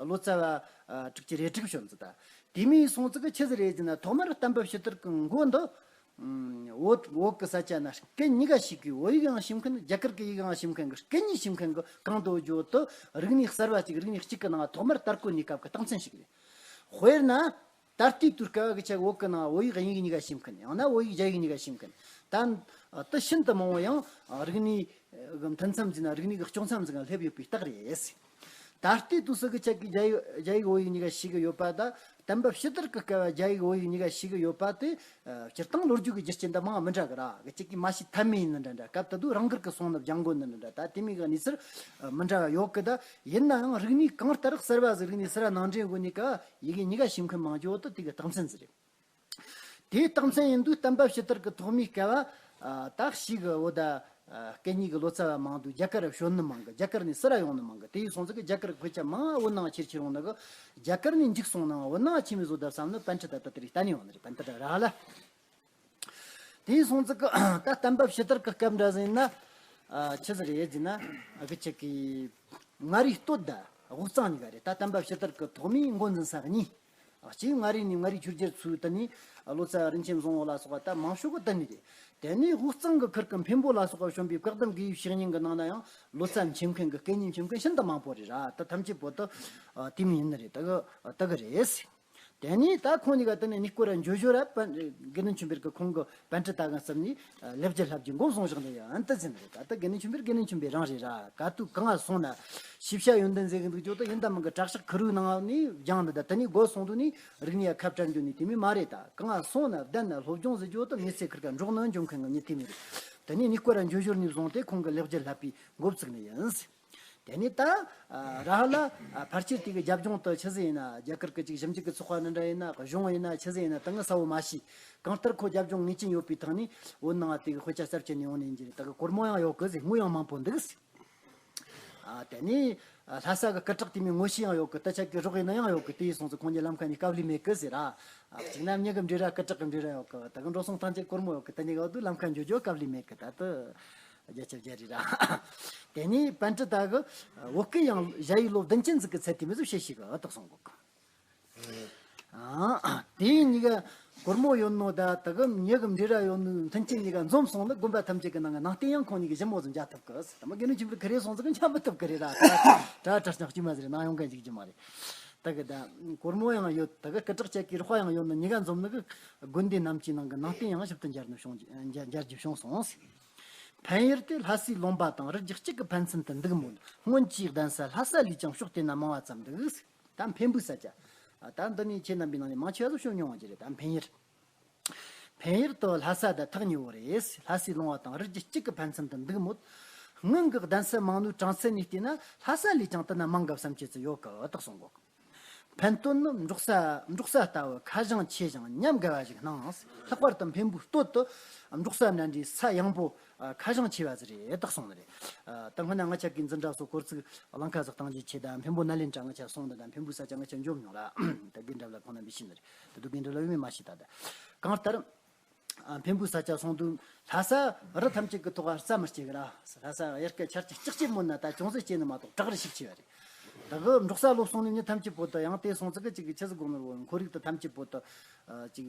ལོ་ཙཱ་བ་དྲུག་ཅུ་རེ་དྲུག་བྱོན་ཟིག་ད་དེ་མོ་སོང་ཙི་གི་ཆི་ཟིག་རེད་ཟེར་ན། ཐོག་མར་བསྟན་པ་ཕྱི་དར་གི་མགོ་འདི་བོད་བོད་གི་ས་ཆ་ན་སྐད་གཉིས་ཀ་ཤེས་གི། བོད་ཡིག་ཡང་ཤེས་མཁན། རྒྱ་གར་གི་ཡིག་ཡང་ཤེས་མཁན་གི། སྐད་གཉིས་ཤེས་མཁན་གི་གང་དུ་བརྗོད་དུ་རིག་གནས་གསར་བ་གཅིག་རིག་གནས་གཅིག་གི་ནང་ཐོག་མར་དར་གོ་ནི་སྐབས་གི་རྟགས་མཚན་ཞིག་རེད། དཔེར་ན། ད་ལྟའི་དུས་སྐབས་ཀྱི་ཆ་བོད་ཀྱི་ནང་བོད་ཡིག་དབྱིན་ཡིག་གཉིས་ཀ་ཤེས་མཁན། ཡང་ན་བོད་ཡིག་རྒྱ་ཡིག་གཉིས་ཀ་ཤེས་མཁན། ད་དེ་ཤིན་ཏུ་མང་བོ་ཡང་རིག་གནས་ཀྱི་མཐུན་མཚམས་ཟིན་ན། རིག་གནས་ཀྱི་དཀྱོག་མཚམས་ཟིན་ན་སླེབས་ཡོད་པའི་རྟགས་རེད། ད་ལྟའི་དུས་སུ་གི་ཆ་གི་རྒྱ་ཡིག་རྒྱ་ཡིག་བོད་ཡིག་གཉིས་ཀ་ཤེས་གི་ཡོད་པ་དང་། བསྟན་པ་ཕྱི་དར་གྱི་སྐབས་རྒྱ་ཡིག་བོད་ཡིག་གཉིས་ཀ་ཤེས་གི་ཡོད་པ་དེ། སྤྱིར་བཏང་ལོ་རྒྱུས་ཀྱི་རྒྱུ་རྐྱེན་དང་མང་མི་འདྲ་གི་ར། གི་ཅིག་གིས་མ་ཤེས་ཐབས་མེད་ཡིན་ནི་འདྲ་འདྲ། སྐབས་དེ་དུས་རང་དགར་གི་སོང་ནི་སྦྱང་དགོས་ནི་འདྲ་འདྲ། ད་དེ་མོ་གི་གནས་ཚུལ་མི་འདྲ་བ་ཡོད་གི། ད་ཡིན་ནའང་རིག་གནས་གང་ལྟར་གསར་བ་ཟིག་རིག་གནས་གསར་བ་ནང་འདྲེན་དགོས་ནི་ཀ་ཡི་གེ་གཉིས་ཀ་ཤེས་མཁན་མང་རྒྱུ་དེ་དེ་གི་རྟགས་མཚན་ཟིག་རེད། དེའི་རྟགས་མཚན་ཡིན་དུས་བསྟན་པ་ཕྱི་དར་གི་ཐོག་མའི་སྐབས་བ་ད་ཞིག་གི་བོད་ད་སྐད་གཉིས་གི་ལོ་ཙཱ་བ་མང་དུས་རྒྱ་གར་ར་བྱོན་ནི་མང་གི། རྒྱ་གར་ནས་སུ་ར་ཡོང་ནི་མང་གི། དེ་ཡིན་སོང་ཙི་གི་རྒྱ་གར་གི་དཔེ་ཆ་མང་བོ་ནང་ཁྱེར་ཁྱེར་ཡོང་ནི་གི། རྒྱ་གར་ནས་འཇིག་སོང་ནའང་བོད་ནང་ཆི་མོ་ཟིག་ད་བསམ་ནི་པཎྜི་ཏ་ད་དེ་རིགས་བལྟས་ནས་ཡོང་ནི་རེད། པཎྜི་ཏ་ར་ཧ་ལ། དེ་སོང་ཙི་ཀ་ད་བསྟན་པ་ཕྱི་དར་གི་སྐབས་འདྲ་ཟིག་ཡིན་ན། ཨ། ཆི་ཟིག་རེད་ཟེར་ན། ཨ། གི་ཆི་གི་མངའ་རིས་སྟོད་དང་དབུས་གཙང་གཉིས་ཀ་རེད། ད་བསྟན་པ་ཕྱི་དར་གི་ཐོག་མའི་འགོ་འཛིན་ས་གཉིས། ཨ། གཅིག་མངའ་རིས་ནས་མངའ་རིས་ཆོས་རྒྱལ་ཚོའི་དེ་ནས་ལོ་ཙཱ་རིན་ཆེན་བཟང་པོ་ལ་སོགས་པ་ད་མང་ཤོས་གི་དེ་ནས་རེད། དེ་ནས་དབུས་གཙང་གི་ཁུལ་གི་འཕན་པོ་ལ་སོགས་པ་བྱོན་པའི་བཀའ་གདམས་དགེ་བའི་བཤེས་གཉེན་གི་ནང་ན་ཡང་ལོ་ཙཱ་མཁྱེན་མཁན་གི་སྐད་གཉིས་མཁྱེན་མཁན་ཤིན་ཏུ་མང་པོ་རེད་ར། ད་ཐམས་ཅད་པོ་ད་དེ་མོ་ཡིན་ནི་རེད། ད་གི་ད་གི་རེད། དེ་ནས་ད་ཁོང་གཉིས་ཀ་དེ་ནས་གཉིས་སྐོར་ར་འཇོལ་འཇོལ་ར་པ། དགེ་འདུན་ཆོས་འཕེལ་གི་ཁོང་གི་པཎྜི་ཏ་གི་ཟུར་ནས་ལེགས་སྦྱར་བསླབ་རྒྱུ་འགོ་བཟུང་བཞག་ནས་ཡང་ཨ་ནི་དེ་ཟིན་རེད། ད་ལྟ་དགེ་འདུན་ཆོས་འཕེལ་དགེ་འདུན་ཆོས་འཕེལ་རང་རེད་ར། ག་དུས་གང་ང་སོང་ན་ཤེས་བྱ་ཡོན་ཏན་ཟེར་གི་འདུག་རྒྱུ་དེ་ཡིན་ད་མིན་གི་གྲྭ་ཤག་ཁུ་རུའི་ནང་ནས་སྦྱངས་ནི། ད་དེ་ནས་སྒོ་སོང་དུས་ནས་རིག་གནས་ཁ་བྲལ་འགྱོ་ནི་དེ་མོ་མ་རེད། ད་གང་ང་སོང་ན་བསྡད་ན་སློབ་སྦྱོང་ཟེར་རྒྱུ་དེ་མི་ཚེ་ཁུར་ག་འགྲོགས་ནས་འགྱོ་མཁན་གི་མྱི་དེ་མོ་རེད། དེ་ནས་གཉིས་སྐོར་ར་འཇོལ་འཇོལ་ནས་བཟུང་སྟེ་ཁོང་གི་ལེགས་སྦྱར་བསླབ་པའི་འགོ་བཙུགས་ནི་ཡིན། དེ་ནས་ད་ར་ཧ་ལ་ཕལ་ཆེར་དེ་གི་རྒྱབ་ལྗོངས་དུ་ཆི་ཟིག་ཡིན་ན། རྒྱ་གར་གི་ཅིག་ཞིབ་འཇུག་གི་ཚོགས་པ་ནི་འདྲ་ཡིན་ན། གཞུང་ཡིན་ན་ཆི་ཟིག་ཡིན་ན་དེ་ངས་གསལ་བོ་མ་ཤེས། གང་ལྟར་ཁོ་རྒྱབ་ལྗོངས་ངེས་ཅན་ཡོད་པའི་ཐོག་ནས་བོད་ནང་དེ་གི་དཔེ་ཆ་གསར་བཅད་ནས་ཡོང་ནི་ཡིན་གྱི་རེད། ད་གི་སྒོར་མོ་ཡང་ཡོད་གི་ཟེར། དངུལ་ཡང་མང་པོ་འདུག་ཟེར། ཨ་དེ་ནས་ལྷ་ས་གི་སྐུ་དྲག་དེ་མོ་ངོ་ཤེས་ཡང་ཡོད་གི། དེ་ཆ་གི་རོགས་ཡིན་ན་ཡང་ཡོད་གི། དེ་ཡིན་སོང་ཙང་ཁོང་གཉིས་ལམ་ཁ་ནས་དཀའ་ལས་མེད་གི་ཟེར་ར། ཨ་གཅིག་ན་མྱི་གི་འབྲེལ་ར་སྐུ་དྲག་གི་འབྲེལ་ར་ཡོད་གི། ད་གི་འགྲོ་སོང་ཐང་ཆད་སྒོར་མོ་ཡོད་གི། དེ་གཉིས་ཀ་བར་དུ་ལམ་ཁ་འགྱོ་རྒྱུ་དཀའ་ལས་མེད་གི། ད་དུ་རྒྱ་ཆབ་རྒྱ་རེད་ར། དེ་ནས་པཎྜི་ཏ་གི་བོད་སྐད་ཡང་ཞ་ཡི་ལོ་བདུན་ཅན་ཟིག་གི་ཚད་དེ་མོ་ཟིག་བཤད་ཤེས་གི་ཨ་དག་སོང་གོ། ཨ་དེ་གཉིས་ཀ་སྒོར་མོ་ཡོད་ནོ་ད་ད་གི་མྱི་གི་འབྲེལ་ར་ཡོད་ནོ་མཐུན་རྐྱེན་གཉིས་ཀ་འཛོམས་སོང་ན་དགོན་པ་ཐམས་ཅད་ཀྱི་ནང་གི་ནང་རྟེན་ཡང་ཁོང་གཉིས་ཀྱི་ཞི་མོ་ཟིག་མཇལ་ཐུབ་གི་ཟེར། ད་མ་དགེ་འདུན་ཆོས་འཕེལ་ཁེར་རེ་སོང་ཟིག་གི་འཆམ་མི་ཐུབ་གི་རེད་ར། ད་དྲ་དྲ་སྙག་གཅིག་མ་ཟེར་ནང་ཡོང་མཁན་ཅིག་ཅི་མ་རེད། ད་གི་ད་སྒོར་མོ་ཡང་ཡོད། ད་གི་སྐུ་དྲག་ཅག་གི་རོགས་པ་ཡང་ཡོད་ནོ་གཉིས་ཀ་འཛོམས་ནི་གི་དགོན་སྡེ་རྣམས་ཀྱི་ནང་གི་ནང་རྟེན་ཡང་ཞིབ་ཏུ་མཇལ་ནོ་བྱུང་མཇལ་མཇལ་རྒྱུ་བྱུང་སོང་ཟེར། འཕན་ཡུལ་དེ་ལྷ་སའི་ལུང་པ་དང་རི་རྒྱུད་གཅིག་གི་ཕན་ཚུན་དུ་འདུག་མོད། སྔོན་གྱི་གདན་ས་ལྷ་ས་ལས་ཀྱང་ཕྱོགས་དེ་ན་མང་བ་ཙམ་འདུག་ད་འཕན་པོའི་ས་ཆ། ད་འདི་ནས་ཁྱེད་རྣམ་པའི་ནང་ནས་མང་ཆེ་བ་ཚོ་ཤོད་མྱོང་བ་ཅིག་རེད། ད་འཕན་ཡུལ། འཕན་ཡུལ་དུ་ལྷ་ས་དང་ཐག་ཉེ་བོ་རེད། ལྷ་སའི་ལུང་བ་དང་རི་རྒྱུད་གཅིག་གི་ཕན་ཚུན་དུ་འདུག་མོད། སྔོན་གྱི་གདན་ས་མང་ནོའི་གྲངས་ཚད་ནས་བལྟས་ན་ལྷ་ས་ལས་ཀྱང་དེ་ན་མང་གི་བསམ་ཁྱེད་ཚོ་ཡོད་གི་ཨ་དག་གསུང་གོ། འཕན་སྟོད་ནི་འབྲོག་ས་འབྲོག་ས་ལྟ་བུ་ཁ་བྱང་ཆེ་ཞིང་ཉམས་དགའ་བ་ཞིག་སྣང་། ལྷག་པར་དུ་འཕན་པོའི་སྟོད་དུ་འབྲོག་ས་འདྲ་འདྲའི་ས་ཡངས་པོ་ཁ་བྱང་ཆེ་བ་ཟིག་རེད་ཨ་དག་གསུང་ནི་རེད། ད་སྔོན་ན་ང་ཆ་གི་འཛིན་གྲྭ་སོགས་སྐོར་ཚིག་གླིང་ཁ་ཟིག་བཏང་རྒྱུ་ཆེ། ད་འཕན་པོ་ནཱ་ལེནྡྲ་ང་ཆ་སོང་ད། ད་འཕན་པོའི་ས་ཆ་ང་ཆ་འཇོམས་མྱོང་ར། ད་དགེ་འདྲ་ལ་ཁོང་རྣམ་པས་ཤེས་ནི་རེད། ད་དུ་དགེ་འདྲ་ལ་ཡོད་མེད་མ་ཤེས་ད། ད་གང་ལྟར། ཨ་འཕན་པོའི་ས་ཆ་སོང་དུས་ལྷ་ས་རི་ཐམས་ཅད་ཀྱི་ཐོག་རྩྭ་མི་སྐྱེ་གི་ར། ལྷ་ས་དབྱར་ཁ་ཆར་གྱི་ལྕགས་ཀྱི་མོ་ན་ད་ཅུང་ཟད་སྐྱེ་ནི་མ་གཏོགས་བྲག་རི་ཞིག་ཆེ་བ་རེད། ད་གི་འབྲོག་ས་ལོ་སོང་ནས་མྱི་ཐམས་ཅད་པོ་ད་ཡང་དེ་སོང་ཙི་གི་ཅིག་ཆི་ཟིག་དགོས་ནོ་རེད། ཁོར་ཡུག་ད་ཐམས་ཅད་པོ་ད་ཅིག་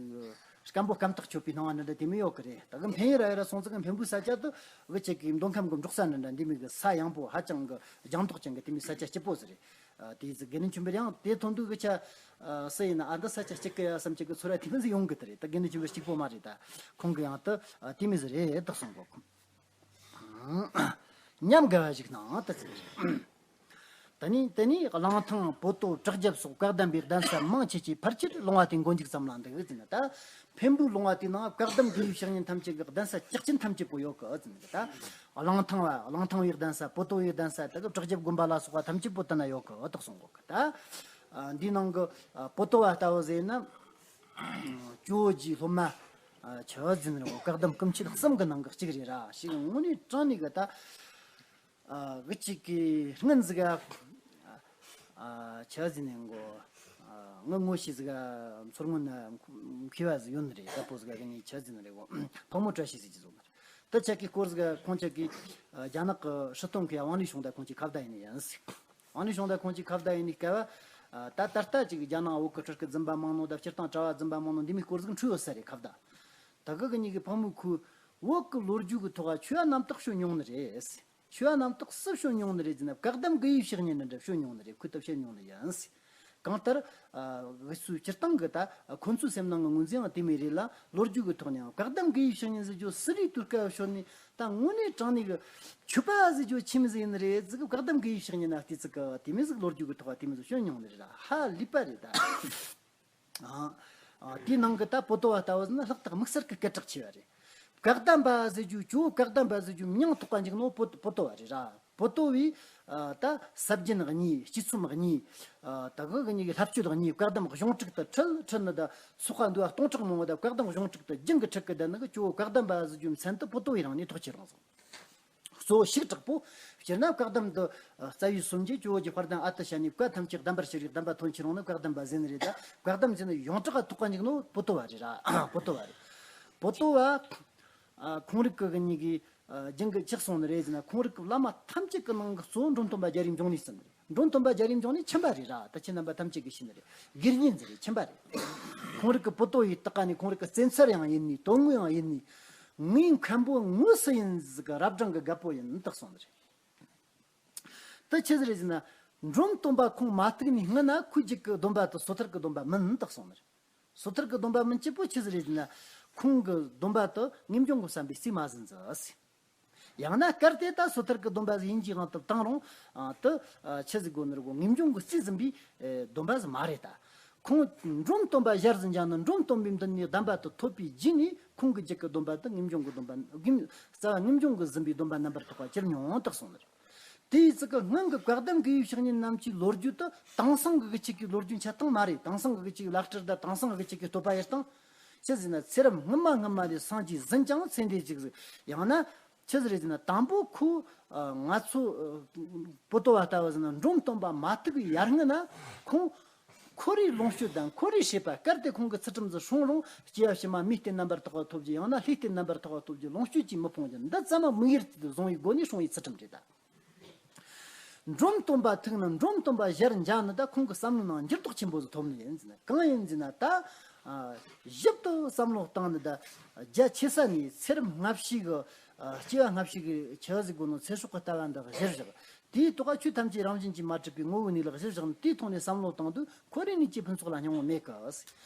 སྐམ་པོ་སྐམ་ཐག་ཆོད་པའི་སྣང་བ་འདྲ་འདྲ་དེ་མི་ཡོད་གི་རེད། ད་གི་འཕན་ཡུལ་ར་ཡུལ་ར་སོང་ཙི་གི་འཕན་པོའི་ས་ཆ་དུ་གི་ཅིག་གི་མདོ་ཁམས་གི་འབྲོག་ས་འདྲ་འདྲ་འདི་མི་གི་ས་ཡངས་པོ་ཧ་ཅང་གི་ལྗང་མདོག་ཅན་གི་དེ་མི་ས་ཆ་སྐྱིད་པོ་ཟིག་རེད། ཨ་དེ་ཚོ་དགེ་འདུན་ཆོས་འཕེལ་ཡང་དེ་ཐོན་དུས་གི་ཆ་ཨ་སུ་ཡིན་ན་ཨ་འདི་ས་ཆ་གཅིག་གི་ཡ་བསམ་གཅིག་གི་ཚོར་བ་དེ་མི་ཟིག་ཡོང་གི་དེ་རེད། ད་དགེ་འདུན་ཆོས་འཕེལ་གཅིག་པོ་མ་རེད། ད་ཁོང་གི་ཡང་ད་ཨ་དེ་མི་ཟིག་རེད་ད་གསུང་གོ། ཉམས་དགའ་བ་ཞིག་སྣང་ད་ཟེར། ད་ནི་དེ་ནི་གླང་ཐང་པོ་ཏོ་བྲག་རྒྱབ་སོགས་བཀའ་གདམས་པའི་གདན་ས་མང་ཆེ་ཆེ་ཕལ་ཆེར་ལུང་བ་དེའི་མགོ་མཇུག་ཙམ་ལ་འདུག་ཟེར་ན། ད་འཕན་པོའི་ལུང་བ་དེའི་ནང་བཀའ་གདམས་དགེ་བའི་བཤེས་གཉེན་ཐམས་ཅད་ཀྱི་གདན་ས་ལྕགས་ཅན་ཐམས་ཅད་པོ་ཡོད་གི་ཟེར་ན། ད་གླང་ཐང་བ་གླང་ཐང་བའི་གདན་ས་པོ་ཏོ་བའི་གདན་ས་ད་གི་བྲག་རྒྱབ་དགོན་པ་ལ་སོགས་པ་ཐམས་ཅད་པོ་དེ་ན་ཡོད་གི་ཨོ་ད་གསུང་གོ་གི། ད་ཨ་འདིའི་ནང་གི་ཨ་པོ་ཏོ་བ་ལྟ་བུ་ཟེར་ན་ཨ་ཇོ་བོ་རྗེ་སློབ་མ་ཨ་ཆི་ཟེར་ན་རེད་གོ། བཀའ་གདམས་སྐུ་མཆེད་གསུམ་གི་ནང་གི་གཅིག་རེད་ར། ཞིག་དངོས་གནས་དྲང་གནས་གི་ད་ཨ་གི་ཅིག་གི་སྔོན་ཟིག་ག་ཨ་ཆི་ཟེར་ན་གོ། ཨ་ངི་ངོ་ཤེས་ཟིག་ག་མཚོ་སྔོན་ན་མཁས་པ་ཟིག་ཡོད་ནི་རེད། ད་པོ་ཟིག་ག་གི་ནི་ཆི་ཟེར་ན་རེད་གོ། ཕག་མོ་བཀྲ་ཤིས་ཟེར་གྱི་ཟོ་ནི་རེད། དེ་ཆ་གི་སྐོར་ཟིག་ཁོང་ཆ་གི་རྒྱ་ནག་གི་སྲིད་དོན་གི་ཝང་ལི་ཞུང་དང་ཁོང་ཆ་ཁ་བརྡ་ཡིན་ནི་ཡིན་ཟིག། ཝང་ལི་ཞུང་དང་ཁོང་ཆ་ཁ་བརྡ་ཡིན་ནི་སྐབས་ད་ད་ལྟ་ཅིག་རྒྱ་ནག་བོད་གི་ཁྲིར་གི་རྫུན་པ་མང་ནོ་དང་སྤྱིར་བཏང་གྲྭ་བ་རྫུན་པ་མང་ནོ་འདི་མོའི་སྐོར་ཟིག་འཁྲུལ་ཡོད་ས་རེད་ཁ་བརྡ། ད་གི་གི་གཉིས་ཀྱི་ཕག་མོའི་ཁུ་བོད་གི་ལོ་རྒྱུས་གི་ཐོག་ཆོས་རྣམ་དག་ཤོད་མྱོང་ནི་རེད། ཆོས་རྣམ་དག་སུ་ཤོད་མྱོང་ནི་རེད་ཟེར་ན་བཀའ་གདམས་དགེ་བའི་བཤེས་གཉེན་འདྲ་འདྲ་ཤོད་མྱོང་ནི་རེད། ཁུ་ཐབས་བཤད་མྱོང་ནི་ཡིན་ཟིག། གང་ལྟར། ཨ་འུ་ཚོའི་སྤྱིར་བཏང་གི་ད་ཁོ་ཚོའི་སེམས་ནང་གི་ངོས་འཛིན་ཡང་དེ་མོ་རེད་ལ། ལོ་རྒྱུས་ཀྱི་ཐོག་ནས་ཡང་བཀའ་གདམས་དགེ་བའི་བཤེས་གཉེན་ཟེར་རྒྱུ་སུ་རེད་དུས་སྐབས་ཤོར་ནས་ད་དངོས་གནས་དྲང་གནས་ཀྱི་ཆོས་པ་ཟེར་རྒྱུ་ཆི་མོ་ཟིག་ཡིན་ནི་རེད་ཟིག་གི། བཀའ་གདམས་དགེ་བའི་བཤེས་གཉེན་ན་བལྟས་ཚིག་གི་དེ་མོ་ཟིག་ལོ་རྒྱུས་ཀྱི་ཐོག་དེ་མོ་ཟིག་བཤད་མྱོང་ནི་རེད་ལ། ཧ་ལས་པ་རེད་ད། ཨ་ཨ་དེའི་ནང་གི་ད་པོ་ཏོ་བ་ལྟ་བུ་ཟིག་ན་ལྷག་ཏུ་དམིགས་བསལ་གྱི་སྐད་གྲགས་ཆེ་བ་རེད། བཀའ་གདམས་པ་ཟེར་རྒྱུ་ཇོ་བོ་བཀའ་གདམས་པ་ཟེར་རྒྱུ་མྱིང་ཐོགས་པ་འཇུག་ནོ་པོ་པོ་ཏོ་བ་རེད་ར། པོ་ཏོ་བས་ཨ་ད་ཟབ་རྒྱན་གཉིས། སྤྱི་རྩོམ་གཉིས། ཨ་ད་གི་གཉིས་ཀྱི་བསླབ་སྤྱོད་གཉིས། བཀའ་གདམས་གཞུང་དྲུག་ཏུ་ཁྲིད་ཁྲིད་ནི་ད་ཚོགས་པ་འདུལ་བ་སྟོང་ཕྲག་མང་བོ་ད་བཀའ་གདམས་གཞུང་དྲུག་ཏུ་རྒྱུན་གྱི་ཁྲིད་གི་ད་ནི་གི་ཇོ་བོ་བཀའ་གདམས་པ་ཟེར་རྒྱུའི་མཚན་དུ་པོ་ཏོ་བའི་རང་ནས་ཐོགས་ཀྱི་རང་སོང་། གཙོ་བོ་ཞིབ་དྲག་པོ། སྤྱིར་ན་བཀའ་གདམས་འདི་རྩ་བའི་སུམ་བརྒྱད་ཇོ་བོ་རྗེ་དཔལ་ལྡན་ཨ་ཏི་ཤ་ནས་བཀའ་ཐམས་ཅད་གདམས་པར་ཤེས་རིག་གདམས་པ་དོན་ཆེན་རང་ནི་བཀའ་གདམས་པ་ཟེར་ནི་རེད་ད། བཀའ་གདམས་ཟེར་ནི་ཡོངས་གྲགས་ཐོགས་པ་འཇུག་ནོ་པོ་ཏོ་བ་རེད་ར། པོ་ཏོ་བ་རེད། པོ་ཏོ་བ། ཨ་ཁོང་རིགས་ཀྱི་གཉིས་ཀྱི་ཨ་རྒྱུན་གྱི་ཆགས་སོང་ནི་རེད་ཟེར་ན། ཁོང་རིགས་ཀྱི་བླ་མ་ཐམས་ཅད་ཀྱི་ནང་གི་གཙོ་བོ་འབྲོམ་སྟོན་པ་རྒྱ་རིའི་འབྱུང་གནས་ཟེར་ནི་རེད། འབྲོམ་སྟོན་པ་རྒྱ་རིའི་འབྱུང་གནས་ཁྱིམ་པ་རེད་ར། ད་ཁྱེད་རྣམ་པ་ཐམས་ཅད་ཀྱིས་ཤེས་ནི་རེད། དགེ་བསྙེན་ཟིག་རེད། ཁྱིམ་པ་རེད། ཁོང་རིགས་ཀྱི་པོ་ཏོ་ཡི་སྟེགས་ཀ་ནས་ཁོང་རིགས་ཀྱི་བཙན་ཚར་ཡང་ཡིན་ནི། དོན་དངོས་ཡང་ཡིན་ནི། ངའི་མཁན་པོ་དངོས་སུ་ཡིན་ཟིག་གི་རབ་འབྲིང་གི་རྒད་པོ་ཡིན་དག་སོང་ནི་རེད། དེ་ཆི་ཟིག་རེད་ཟེར་ན། འབྲོམ་སྟོན་པ་ཁོང་མ་ཐུག་ནས་སྔོན་ན་ཁོའི་རྒྱུད་ཀྱི་སྡོམ་པ་དེ་སོ་ཐར་གྱི་སྡོམ་པ་མིན་དག་སོང་ནི་རེད། སོ་ཐར་གྱི་སྡོམ་པ་མིན་གཅིག་པོ་ཆི་ཟིག་རེད་ཟེར་ན། ཁོང་གི་སྡོམ་པ་དེ་ངེས་འབྱུང་གི་བསམ་པས་རྩིས་མ་ཟིན་ཟིག། ཡང་ན་སྐབས་དེ་ད་སོ་ཐར་གྱི་སྡོམ་པ་ཟིག་ཡིན་གྱི་ཡང་དུ་བཏང་རུང་། ཨ་དེ་ཨ་ཆི་ཟིག་དགོས་ནི་རེད་གོ། ངེས་འབྱུང་གི་རྩིས་ཟིན་པའི་ཨེ་སྡོམ་པ་ཟིག་མ་རེད་ད། ཁོང་འབྲོམ་སྟོན་པ་ཞལ་ཟིན་ཀྱང་ནི་འབྲོམ་སྟོན་པའི་མདུན་ནས་གདམས་པ་དེ་ཐོབ་པའི་རྗེས་ནས་ཁོང་གི་རྒྱུད་ཀྱི་སྡོམ་པ་དེ་ངེས་འབྱུང་གི་སྡོམ་པ་ངེས་རྩ་བ་ངེས་འབྱུང་གི་ཟིན་པའི་སྡོམ་པ་རྣམ་པར་དག་པ་གྱུར་མྱོང་དག་སོང་ནི་རེད། དེའི་ཚིག་གི་སྔོན་གྱི་བཀའ་གདམས་དགེ་བའི་བཤེས་གཉེན་རྣམས་ཀྱི་ལོ་རྒྱུས་དེ་དེང་སང་གི་གི་ཆེད་ཀྱི་ལོ་རྒྱུས་འཆད་སྟངས་མ་རེད། དེང་སང་གི་གི་ཆེད་ཀྱི་བླ་སྤྲུལ་དང་དེང་སང་གི་གི་ཆེད་ཀྱི་བསྟོད་པ་ཡེད་སྟངས། ཅི་ཟེར་ན། ཚེ་རབས་སྔོན་མ་སྔོན་མ་ལས་སངས་རྒྱས་ཟིན་ཀྱང་ཚེ་འདིར་ཅིག་ཟིག། ཡང་ན་ ཆི་ཟིག་རེད་ཟེར་ན། དང་པོ་ཁོ་ཨ་ང་ཚོ་ཨ་པོ་ཏོ་བ་ལྟ་བུ་ཟེར་ན་འབྲོམ་སྟོན་པ་མ་ཐུག་གི་ཡར་སྔོན་ན་ཁོང་ཁོ་རའི་ལོངས་སྤྱོད་དང་ཁོ་རའི་བྱེད་པ། གལ་ཏེ་ཁོང་གི་ཚུལ་ཁྲིམས་ཟིག་སྲུང་རུང་སྐྱེ་བ་ཕྱི་མ་མིའི་རྟེན་རྣམ་པར་དག་པ་ཐོབ་རྒྱུ། ཡང་ན་ལྷའི་རྟེན་རྣམ་པར་དག་པ་ཐོབ་རྒྱུ། ལོངས་སྤྱོད་ཀྱིས་མི་ཕོངས་རྒྱུ། འདི་ཚང་མ་དམིགས་ཡུལ་དུ་བཟུང་བའི་སྒོ་ནས་སྲུང་བའི་ཚུལ་ཁྲིམས་རེད་ད། འབྲོམ་སྟོན་པ་ཐུག་ནི། འབྲོམ་སྟོན་པ་ཞལ་མཇལ་ནི་ད་ཁོང་གི་བསམ་བློའི་ནང་འགྱུར་ལྡོག་ཆེན་པོ་ཟིག་ཐོབ་ནི་ཡིན་ཟེར་ན། གང་ཡིན་ཟེར་ན། ད་ཨ་ཞིབ་ཏུ་བསམ་བློ་བཏང་ནི་ད་རྒྱ་ཆེ་ས་ནས་ཚེ་རབས་སྔ་ཕྱི་གི་ཨ་སྐྱེ་བ་སྔ་ཕྱི་གི་ཆི་ཟིག་གོ་ནོ་ཚེ་སྲོག་གི་ལྟ་བ་འདི་གཞིར་བཞག་དེའི་ཐོག་ཆོས་ཐམས་ཅད་རང་བཞིན་གྱིས་མ་གྲུབ་པའི་ངོ་བོའི་གནས་ལུགས་གཞིར་བཞག་ནས་དེའི་ཐོག་ནས་བསམ་བློ་བཏང་དུས་ཁོ་རའི་ནུས་ཀྱི་ཕུན་ཚོགས་ལ་སྙིང་པོ་མེད་གི།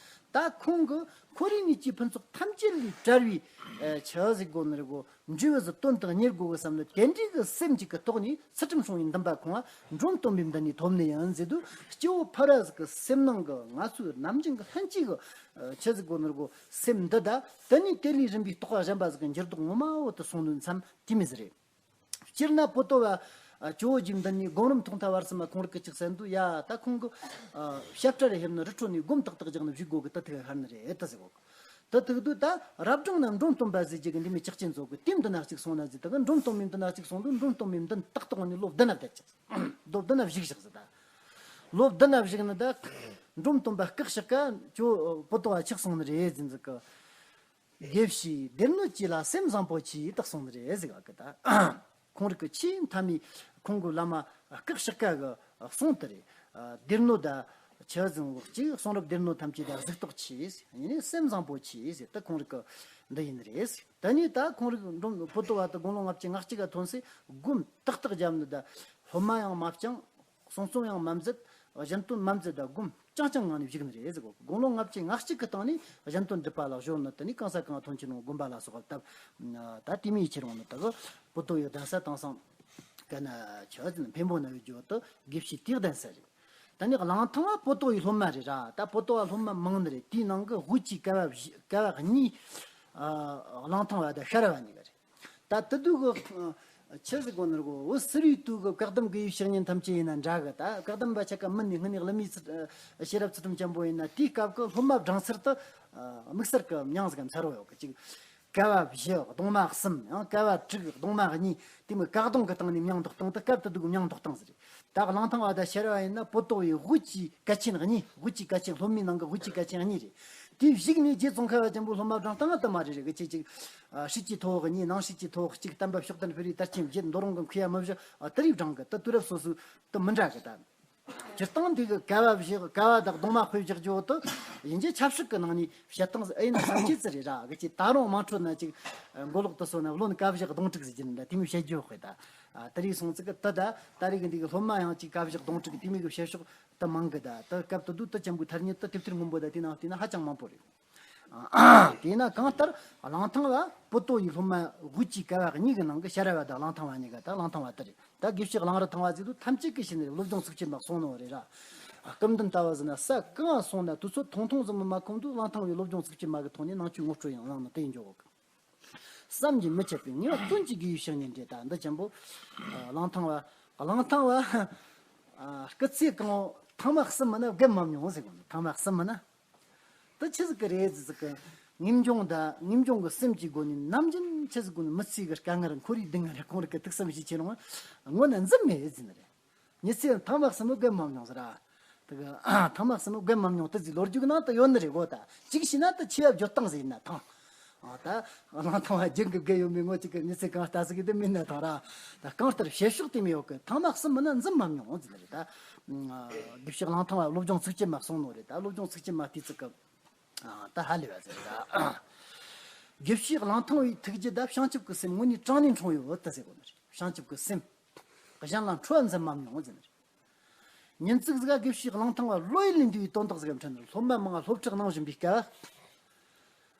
ད་ཁོང་གི་ཁོ་རའི་ནུས་ཀྱི་ཕུན་ཚོགས་ཐམས་ཅད་ལས་བྲལ་བའི་ཨ་ཆི་ཟིག་གོ་ནི་རེད་གོ། འབྲས་བུ་ཟིག་དོན་དུ་གཉེར་དགོས་གི་བསམ་ནི་དེ་འདྲའི་གི་སེམས་ཅིག་གི་ཐོག་ནས་ཚུལ་ཁྲིམས་སྲུང་བའི་འདུན་པ་ཁོང་ང་འབྲོམ་སྟོན་པའི་མདུན་ནས་ཐོབ་ནི་ཡིན་ཟེར་དུས། སྐྱེ་བོ་ཕལ་བ་ཟིག་གི་སེམས་ནང་གི་ང་ཚོའི་ནམ་རྒྱུན་གི་ལྷན་སྐྱེས་གི་ཨ་ཆི་ཟིག་གོ་ནི་རེད་གོ། སེམས་འདི་ད་དེ་ནས་དེ་ལས་རིམ་པའི་རྟོག་པ་གཞན་པ་ཟིག་གི་འགྱུར་ལྡོག་ངོ་མ་བོ་དུ་སོང་ནི་མཚམས་དེ་མོ་ཟིག་རེད། སྤྱིར་ན་པོ་ཏོ་བ་ཨ་ཇོ་བོ་རྗེའི་མདུན་ནས་སྒོམ་རིམ་ཐོག་མཐའ་བར་གསུམ་མ་ཁོང་རང་གིས་ཅིག་གསན་དུས། ཡ་ད་ཁོང་གིས་ཨ་བཤད་གྲྭ་རེ་ཕེབས་ནི། རི་ཁྲོད་ནས་སྒོམ་ཏག་ཏག་རྒྱག་ནི་བཞུགས་དགོས་གི། དེ་ཐུག་ཤར་ནི་རེད་ད་ཟེར་གོ། དེ་ཐུག་དུས་ད་རབ་སྦྲང་ན་འབྲོམ་སྟོན་པ་ཟེར་རྒྱུ་གི་འདི་མོ་ཅག་ཅན་ཚོ་གི་དེའི་མདུན་ན་གཅིག་སོང་ན་ཟེར། དེ་གི་འབྲོམ་སྟོན་པའི་མདུན་ན་གཅིག་སོང་དུས། འབྲོམ་སྟོན་པའི་མདུན་ཏག་ཏག་ནས་ལོ་བདུན་ན་བསྡད་ཅིག། ལོ་བདུན་ན་བཞུགས་བཞག་ཟེར་ད། ལོ་བདུན་ན་བཞུགས་ནི་ད་འབྲོམ་སྟོན་པ་སྐུ་གཤེགས་ཀ་ཇོ་པོ་ཏོ་བ་ཆག་སོང་ནི་རེད་ཟེར་ཟིག་གི། དགེ་བཤེས་སྡེ་སྣོད་ཀྱི་ལ་སེམས་བཟང་པོ་ཆེ་དག་གསུངས་ནི་རེད་ཟེར་བ་གི་ད། ཁོང་རིག་གི་ཆེས་མཐའ་མའི་ཁོང་གི་བླ་མ་སྐུ་གཤེགས་ཀ་གི་གསུང་དེ་རེད། སྡེ་སྣོད་ད་ཆི་ཟིག་གཅིག། གསུང་རབ་སྡེ་སྣོད་ཐམས་ཅད་ད་གཟུགས་རྟོག་ཆེ། ཡིན་ནི་སེམས་བཟང་པོ་ཆེ་ཟེར་ད་ཁོང་རིག་གི་འདི་ཡིན་ནི་རེད། ད་ནི་ད་ཁོང་རིག་འབྲོམ་པོ་ཏོ་བ་ད་དགུང་ལོ་ལྔ་བཅུ་ང་གཅིག་ག་ཐོན་སའི་སྒོམ་ཏག་ཏག་བརྒྱབ་ནི་ད། སློབ་མ་ཡང་མ་བསྐྱངས། གསུང་རྩོམ་ཡང་མ་མཛད། གཞན་དོན་མ་མཛད་ད་སྒོམ་རྐྱང་རྐྱང་ངང་ནས་བཞུགས་ནི་རེད་ཟེར་གོ། དགུང་ལོ་ལྔ་བཅུ་ང་གཅིག་གི་སྟེང་ནས་གཞན་དོན་སྒྲུབ་པ་ལ་གཞོལ་ནི། དེ་ནས་གང་ས་གང་ཐོན་ཆེ་རུང་དགོན་པ་ལ་སོགས་པ་བཏབ། ད་དེ་མོ་ཆེ་རུང་ནི་ད་གི་པོ་ཏོ་ཡི་གདན་ས་དེང་སང་ག་ན་ཆི་ཟེར་ན་འཕན་པོ་ན་ཡོད་རྒྱུ་དེ་དགེ་བཤེས་དེའི་གདན་ས་རེད། ད་ནི་གླང་ཐང་བ་པོ་ཏོ་ཡི་སློབ་མ་རེད་ར། ད་པོ་ཏོ་བ་སློབ་མ་མང་ནི་རེད། དེའི་ནང་གི་དབུས་ཀྱི་ཀ་བ་བཞི་ཀ་བ་གཉིས། ཨ་གླང་ཐང་བ་དང་ཤ་ར་བ་གཉིས་ཀ་རེད། ད་དེ་དུས་གི་ཆི་ཟིག་གོ་ནི་རེད་གོ། འོ་ཟུར་བའི་དུས་གི་བཀག་སྡོམ་གི་ཡུལ་ཕྱག་བརྙན་ཐམས་ཅད་ཡིན་ན་འདྲ་གི། ད་བཀག་སྡོམ་པ་ཆ་ག་མིན་ནི་སྔོན་ནས་བླ་མའི་ཚུལ་ཤེས་རབ་ཚུལ་ཁྲིམས་ཅན་པོ་ཡིན་ན། དེའི་སྐབས་གི་སློབ་མ་སྦྲང་ཚུལ་དུ་དམིགས་བསལ་གི་མྱིང་ཟིག་གམ་ཚར་བ་ཡོད་གི། ཅིག་ཀ་བ་བཞི་གདོང་མ་གསུམ། ཡང་ཀ་བ་དྲུག་གདོང་མ་གཉིས། དེ་མོ་བཀག་སྡོམ་གི་སྟེང་ནས་མྱིང་འདོགས་སྟངས་དེ་སྐབས་དེ་དུས་གི་མྱིང་འདོགས་སྟངས་ཟིག་རེད། ད་གླང་ཐང་བ་དང་ཤ་ར་བ་ཡིན་ན་པོ་ཏོ་བའི་དབུས་ཀྱི་གལ་ཆེན་གཉིས། དབུས་ཀྱི་གལ་ཆེན། སློབ་མའི་ནང་གི་དབུས་ཀྱི་གལ་ཆེན་གཉིས་རེད། དེའི་གཞུག་ནས་རྗེ་ཙོང་ཁ་བ་ཆེན་པོའི་སློབ་མ་སྦྲང་སྟངས་དུ་མ་རེད་རེད་གི། ཅིག་ཅིག་ཨ་སྲིད་ཀྱི་ཐོ་བག་གཉིས། ནང་སྲིད་ཀྱི་ཐོ་བག་གཅིག། བསྟན་པ་ཕྱོགས་དེར་འཕེལ་བའི་དར་ཆེན་བརྒྱད། མདོ་རུང་གི་མཁས་པ་མི་བཞི། ཨ་དེ་རིགས་སྦྲང་གི། དེ་དུས་རབས་སོ་སོའི་དུ་མི་འདྲ་གི། ད་སྤྱིར་བཏང་འདི་གི་ཀ་བ་བཞི། ཀ་བ་དང་གདོང་མ་དཔེ་བཞག་རྒྱུ་དུ་ཡིན་གྱི། ཆབ་སྲིད་གི་ནང་ནས་བཤད་སྟངས་ཨེ་ཡིན་ན་བསམ་ཁྱད་ཙི་རེད་ར་གི། ཅིག་ད་རུང་དམངས་ཁྲོད་ན་ཅིག་མགོ་ལོག་ཏུ་སོང་ན་བློན་ཀ་བཞི་གདོང་དྲུག་ཟེར་གྱི་འདྲ། དེ་མོ་བཤད་རྒྱུ་དཔེ་ད། ཨ་དེ་རིགས་སོང་ཙི་གི་དུ་ད་ད་རེས་གི་འདི་གི་སློབ་མ་ཡང་ཅིག་ཀ་བཞི་གདོང་དྲུག་གི་དེ་མོ་གི་བཤད་ཕྱོགས་དུ་མང་གི། ད་དུ་སྐབས་དེ་དུས་དུ་ཅན་པོའི་ཐ་སྙད་དུ་དེབ་ཐེར་སྔོན་པོ་ད་དེ་ནང་བལྟས་ན་ཧ་ཅང་མང་པོ་རེད། དེས་ན་གང་ལྟར་གླང་ཐང་བ་པོ་ཏོ་ཡི་སློབ་མ་དབུས་ཀྱི་ཀ་བ་གཉིས་ཀྱི་ནང་གི་ཤ་ར་བ་དང་གླང་ཐང་བ་གཉིས་ཀ། ད་གླང་ཐང་བ་དེ་རེད། ད་དགེ་བཤེས་གླང་རི་ཐང་བ་ཟེར་དུས་ཐམས་ཅད་ཀྱིས་ཤེས་ནི་རེད། སློབ་སྦྱོང་ཚིགས་བཅད་མ་གསུངས་ནོ་རེད་ར། སྐུ་མདུན་ལྟ་བུ་ཟེར་ན་ས་གང་སོང་ན་དུས་ཚོད་ཐུང་ཐུང་ཙམ་མ་ཁོམ་དུས་གླང་ཐང་བའི་སློབ་སྦྱོང་ཚིགས་བཅད་མ་གི་ཐོག་ནས་ནང་ཆོས་ངོ་སྤྲོད་ཡང་གནང་ནི་དེ་ཡིན་འཇོག་གི། བསམ་གྱིས་མི་ཁྱབ་པའི་ངེས་པ་ཀུན་གྱི་དགེ་བའི་བཤེས་གཉེན་འདྲ། ད་འདི་ཅན་པོ་གླང་ཐང་བ། གླང་ཐང་བ་སྐུ་ཚེ་གང་བོ་ཐང་མ་གསུམ་མིན་ན་བརྒལ་མ་མྱོང་ཟེར་གོ་ནོ། ཐང་མ་གསུམ་མིན་ན། དེ་ཆི་ཟིག་གི་རེད་ཟེར་གི། ངེས་འབྱུང་དང་ངེས་འབྱུང་གི་སེམས་ཀྱི་སྒོ་ནས་ནམ་རྒྱུན་ཆི་ཟིག་གོ་ནི། མི་ཚེ་གི་དཀའ་ངལ་འཁོར་བའི་སྡུག་བསྔལ་རེ་ཁོང་རིག་གི་ཐུགས་བསམ་བཞེས་ཁྱེར་རུང་སྔོན་ན་འཛུམ་མེད་ཟེར་ནི་རེད། མི་ཚེ་ཐང་མ་གསུམ་བརྒལ་མ་མྱོང་ཟེར་ར། དེ་གི་ཐང་མ་གསུམ་བརྒལ་མ་མྱོང་དེ་ཟིག་ལོ་རྒྱུས་ནང་དུ་ཡོད་ནི་རེད་གོ། ད་གཅིག་བྱས་ན་དེ་ཆེ་བ་བརྗོད་སྟངས་ཟིག་ཡིན་ན་ཐང་། ཨ་ད་གླང་ཐང་བ་རྒྱུན་གི་བརྒལ་ཡོད་མེད་ངོ་གཅིག་གི། མི་ཚེ་གང་ལྟ་ཟིག་གི་དེ་མིན་ན་ཐང་ར། ད་གང་ལྟར་བྱེད་ཕྱོགས་དེ་མི་ཡོད་གི། ཐང་མ་གསུམ་མིན་ན་འཛུམ་མ་མྱོང་ཟེར་ནི་རེད། ད་དགེ་བཤེས་གླང་ཐང་བ་སློབ་སྦྱོང་ཚིགས་བཅད་མ་གསུངས་ནོ་རེད། ད་སློབ་སྦྱོང་ཚིགས་བཅད་མ་དེ་ཚིག་གི། ཨ་ད་ཧ་ལས་པ་ཟེར་ད། དགེ་བཤེས་གླང་ཐང་བའི་ཐུགས་རྒྱུད་ད་བྱང་ཆུབ་ཀྱི་སེམས་དངོས་གནས་དྲང་ནས་འཁྲུངས་ཡོད་ད་ཟེར་གོ་ནི་རེད། བྱང་ཆུབ་ཀྱི་སེམས་གཞན་ལ་འཕྲོག་འཛིན་མ་མྱོང་ཟེར་ནི་རེད། ཉིན་ཅིག་ཟིག་ག་དགེ་བཤེས་གླང་ཐང་བ་བློ་ཡུལ་ལས་འདས་པའི་དོན་དག་ཟིག་གམ་འཕྲད་ནི་རེད། སློབ་མ་མང་ང་སློབ་ཁྲིད་གནང་བཞིན་པའི་སྐབས།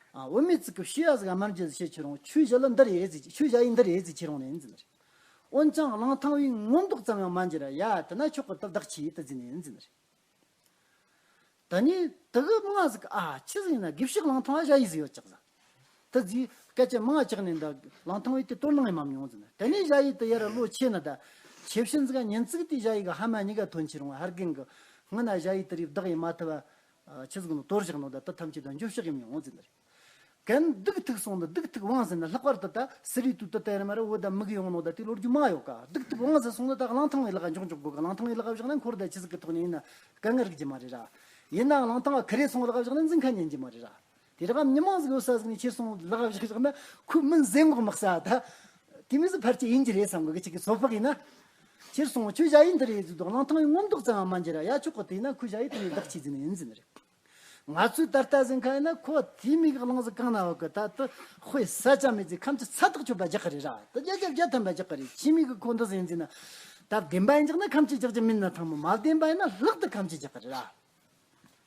ཨ་བུད་མེད་ཅིག་གིས་བཤད་ཡ་ཟིག་ག་མར་འཇལ་ཟིག་བྱེད་ཁྱེར་རུང་ཆོས་བཤད་ལ་འདི་རེད་ཟེར། ཆོས་བཤད་ཡིན་འདི་རེད་ཟེར་ཁྱེར་རུང་ནས་ཡིན་ཟེར་ནི་རེད། འོན་ཀྱང་གླང་ཐང་བའི་ངོ་མདོག་ཙམ་ཡང་མ་འགྱུར་ར། ཡ་དེ་ན་ཆོག་གི། དེ་བདག་གིས་དེ་ཟེར་ནས་ཡིན་ཟེར་ནི་རེད། ད་ནི་དེ་གི་མང་ཟིག་ཨ་ཆི་ཟིག་ཡིན་ན་དགེ་བཤེས་གླང་ཐང་བ་ཞ་ཡི་ཟིག་ཡོད་ཅག་ཟ། དེ་ཟིག་སྐད་ཆ་མང་ཆགས་ནས་ད་གླང་ཐང་བས་དེ་དོ་སྣང་ཡང་མ་མྱོང་ཟིན། དེ་ནས་ཞ་ཡི་དེ་ཡར་ལོ་ཆེ་ན་ད་ཆེ་ཕྱིན་ཟིག་ཉིན་ཅིག་དེ་ཞ་ཡི་གི་ཕ་མ་གཉིས་ཀ་ཐོན་ཁྱེར་རུང་ཧར་རྒན་གི་སྔུན་ན་ཞ་ཡི་དེ་རིགས་བདག་ཡེད་མ་ཐུབ་པ་ཆི་ཟིག་ནོ་དོར་བཞག་ནོ་ད་དེ་ཐམས་ཅད་ད་འགྱོ་བཞག་ཡིན་མྱོང་ཟིན་རེད། གན་སྡུག་ཐུག་སོང་ནི་སྡུག་ཐུག་དབང་ཟིན་ན་ལྷག་པར་དུ་ད་སི་རི་ཏུ་ཏུ་དེ་ར་མ་ར་འོ་ད་མི་གི་ཡོང་ནོ་ད་དེ་ལོ་རྒྱུས་མང་ཡོད་ཀ། སྡུག་ཐུག་དབང་ཟིན་སོང་ནི་ད་གླང་ཐང་བའི་ལག་འཇོག་འཇོག་དགོས་ཀ། གླང་ཐང་བའི་ལག་བཞག་ན་འཁོར་ད་ཆི་ཟིག་གི་ཐོག་ནས་ཡིན་ན་དཀའ་ངལ་རིག་རྒྱུ་མ་རེད་ར། ཡིན་ནའང་གླང་ཐང་བ་ཁི་རེ་སོང་ལག་བཞག་ན་འཛིན་ཁ་ཉན་རྒྱུ་མ་རེད་ར། དེ་ར་མི་མང་ཟིག་ཡོད་ས་ཟིག་ནས་ཁྱེར་སོང་ལག་བཞག་བཞག་ན་ཁོ་མིན་ཟེ་ངོག་མི་ས་ད། དེ་མི་ཟིག་ཕལ་ཆེར་ཡིན་གྱི་རེད་བསམ་གི་གི་ཅིག་གི་ཚོད་དཔག་ཡིན་ན། ཁྱེར་སོང་ཁྱོད་ཞ་ཡི་འདི་རེད་ཟིག་དུ་གླང་ཐང་བའི་ངོ་མདོག་ཙམ་མ་འགྱུར་ར། ཡ་ཆོག་གི། དེ་ཡིན་ན་ཁོ་ཞ་ཡི་དེ་ནས་བདག་ཆི་ཟིན་ཡིན་ཟིན་རེད། ང་ཚོའི་ད་ལྟ་ཟིན་ཁ་ཡིན་ན་ཁོ་དེ་མི་གི་གླང་ཟིག་གང་ན་བ་གི་ད་དུ་དཔེ་ས་ཆ་མེད་ཟིག་ཁམས་ཀྱི་ཚ་ཐག་ཆོད་པ་རྒྱག་གི་རེད་ར། ད་རྒྱ་རྒྱ་རྒྱ་ཐམ་པ་རྒྱག་གི་རེད། ཁྱི་མི་གི་ཁོ་འདི་ཟིན་ཟིན་ན། ད་བདེན་པ་ཡིན་རྒྱག་ན་ཁམས་ཀྱི་རྒྱག་རྒྱུ་མིན་ན་ཐང་མོ་མ་བདེན་པ་ཡིན་ན་ལྷག་ཏུ་ཁམས་ཀྱི་རྒྱག་གི་རེད་ར།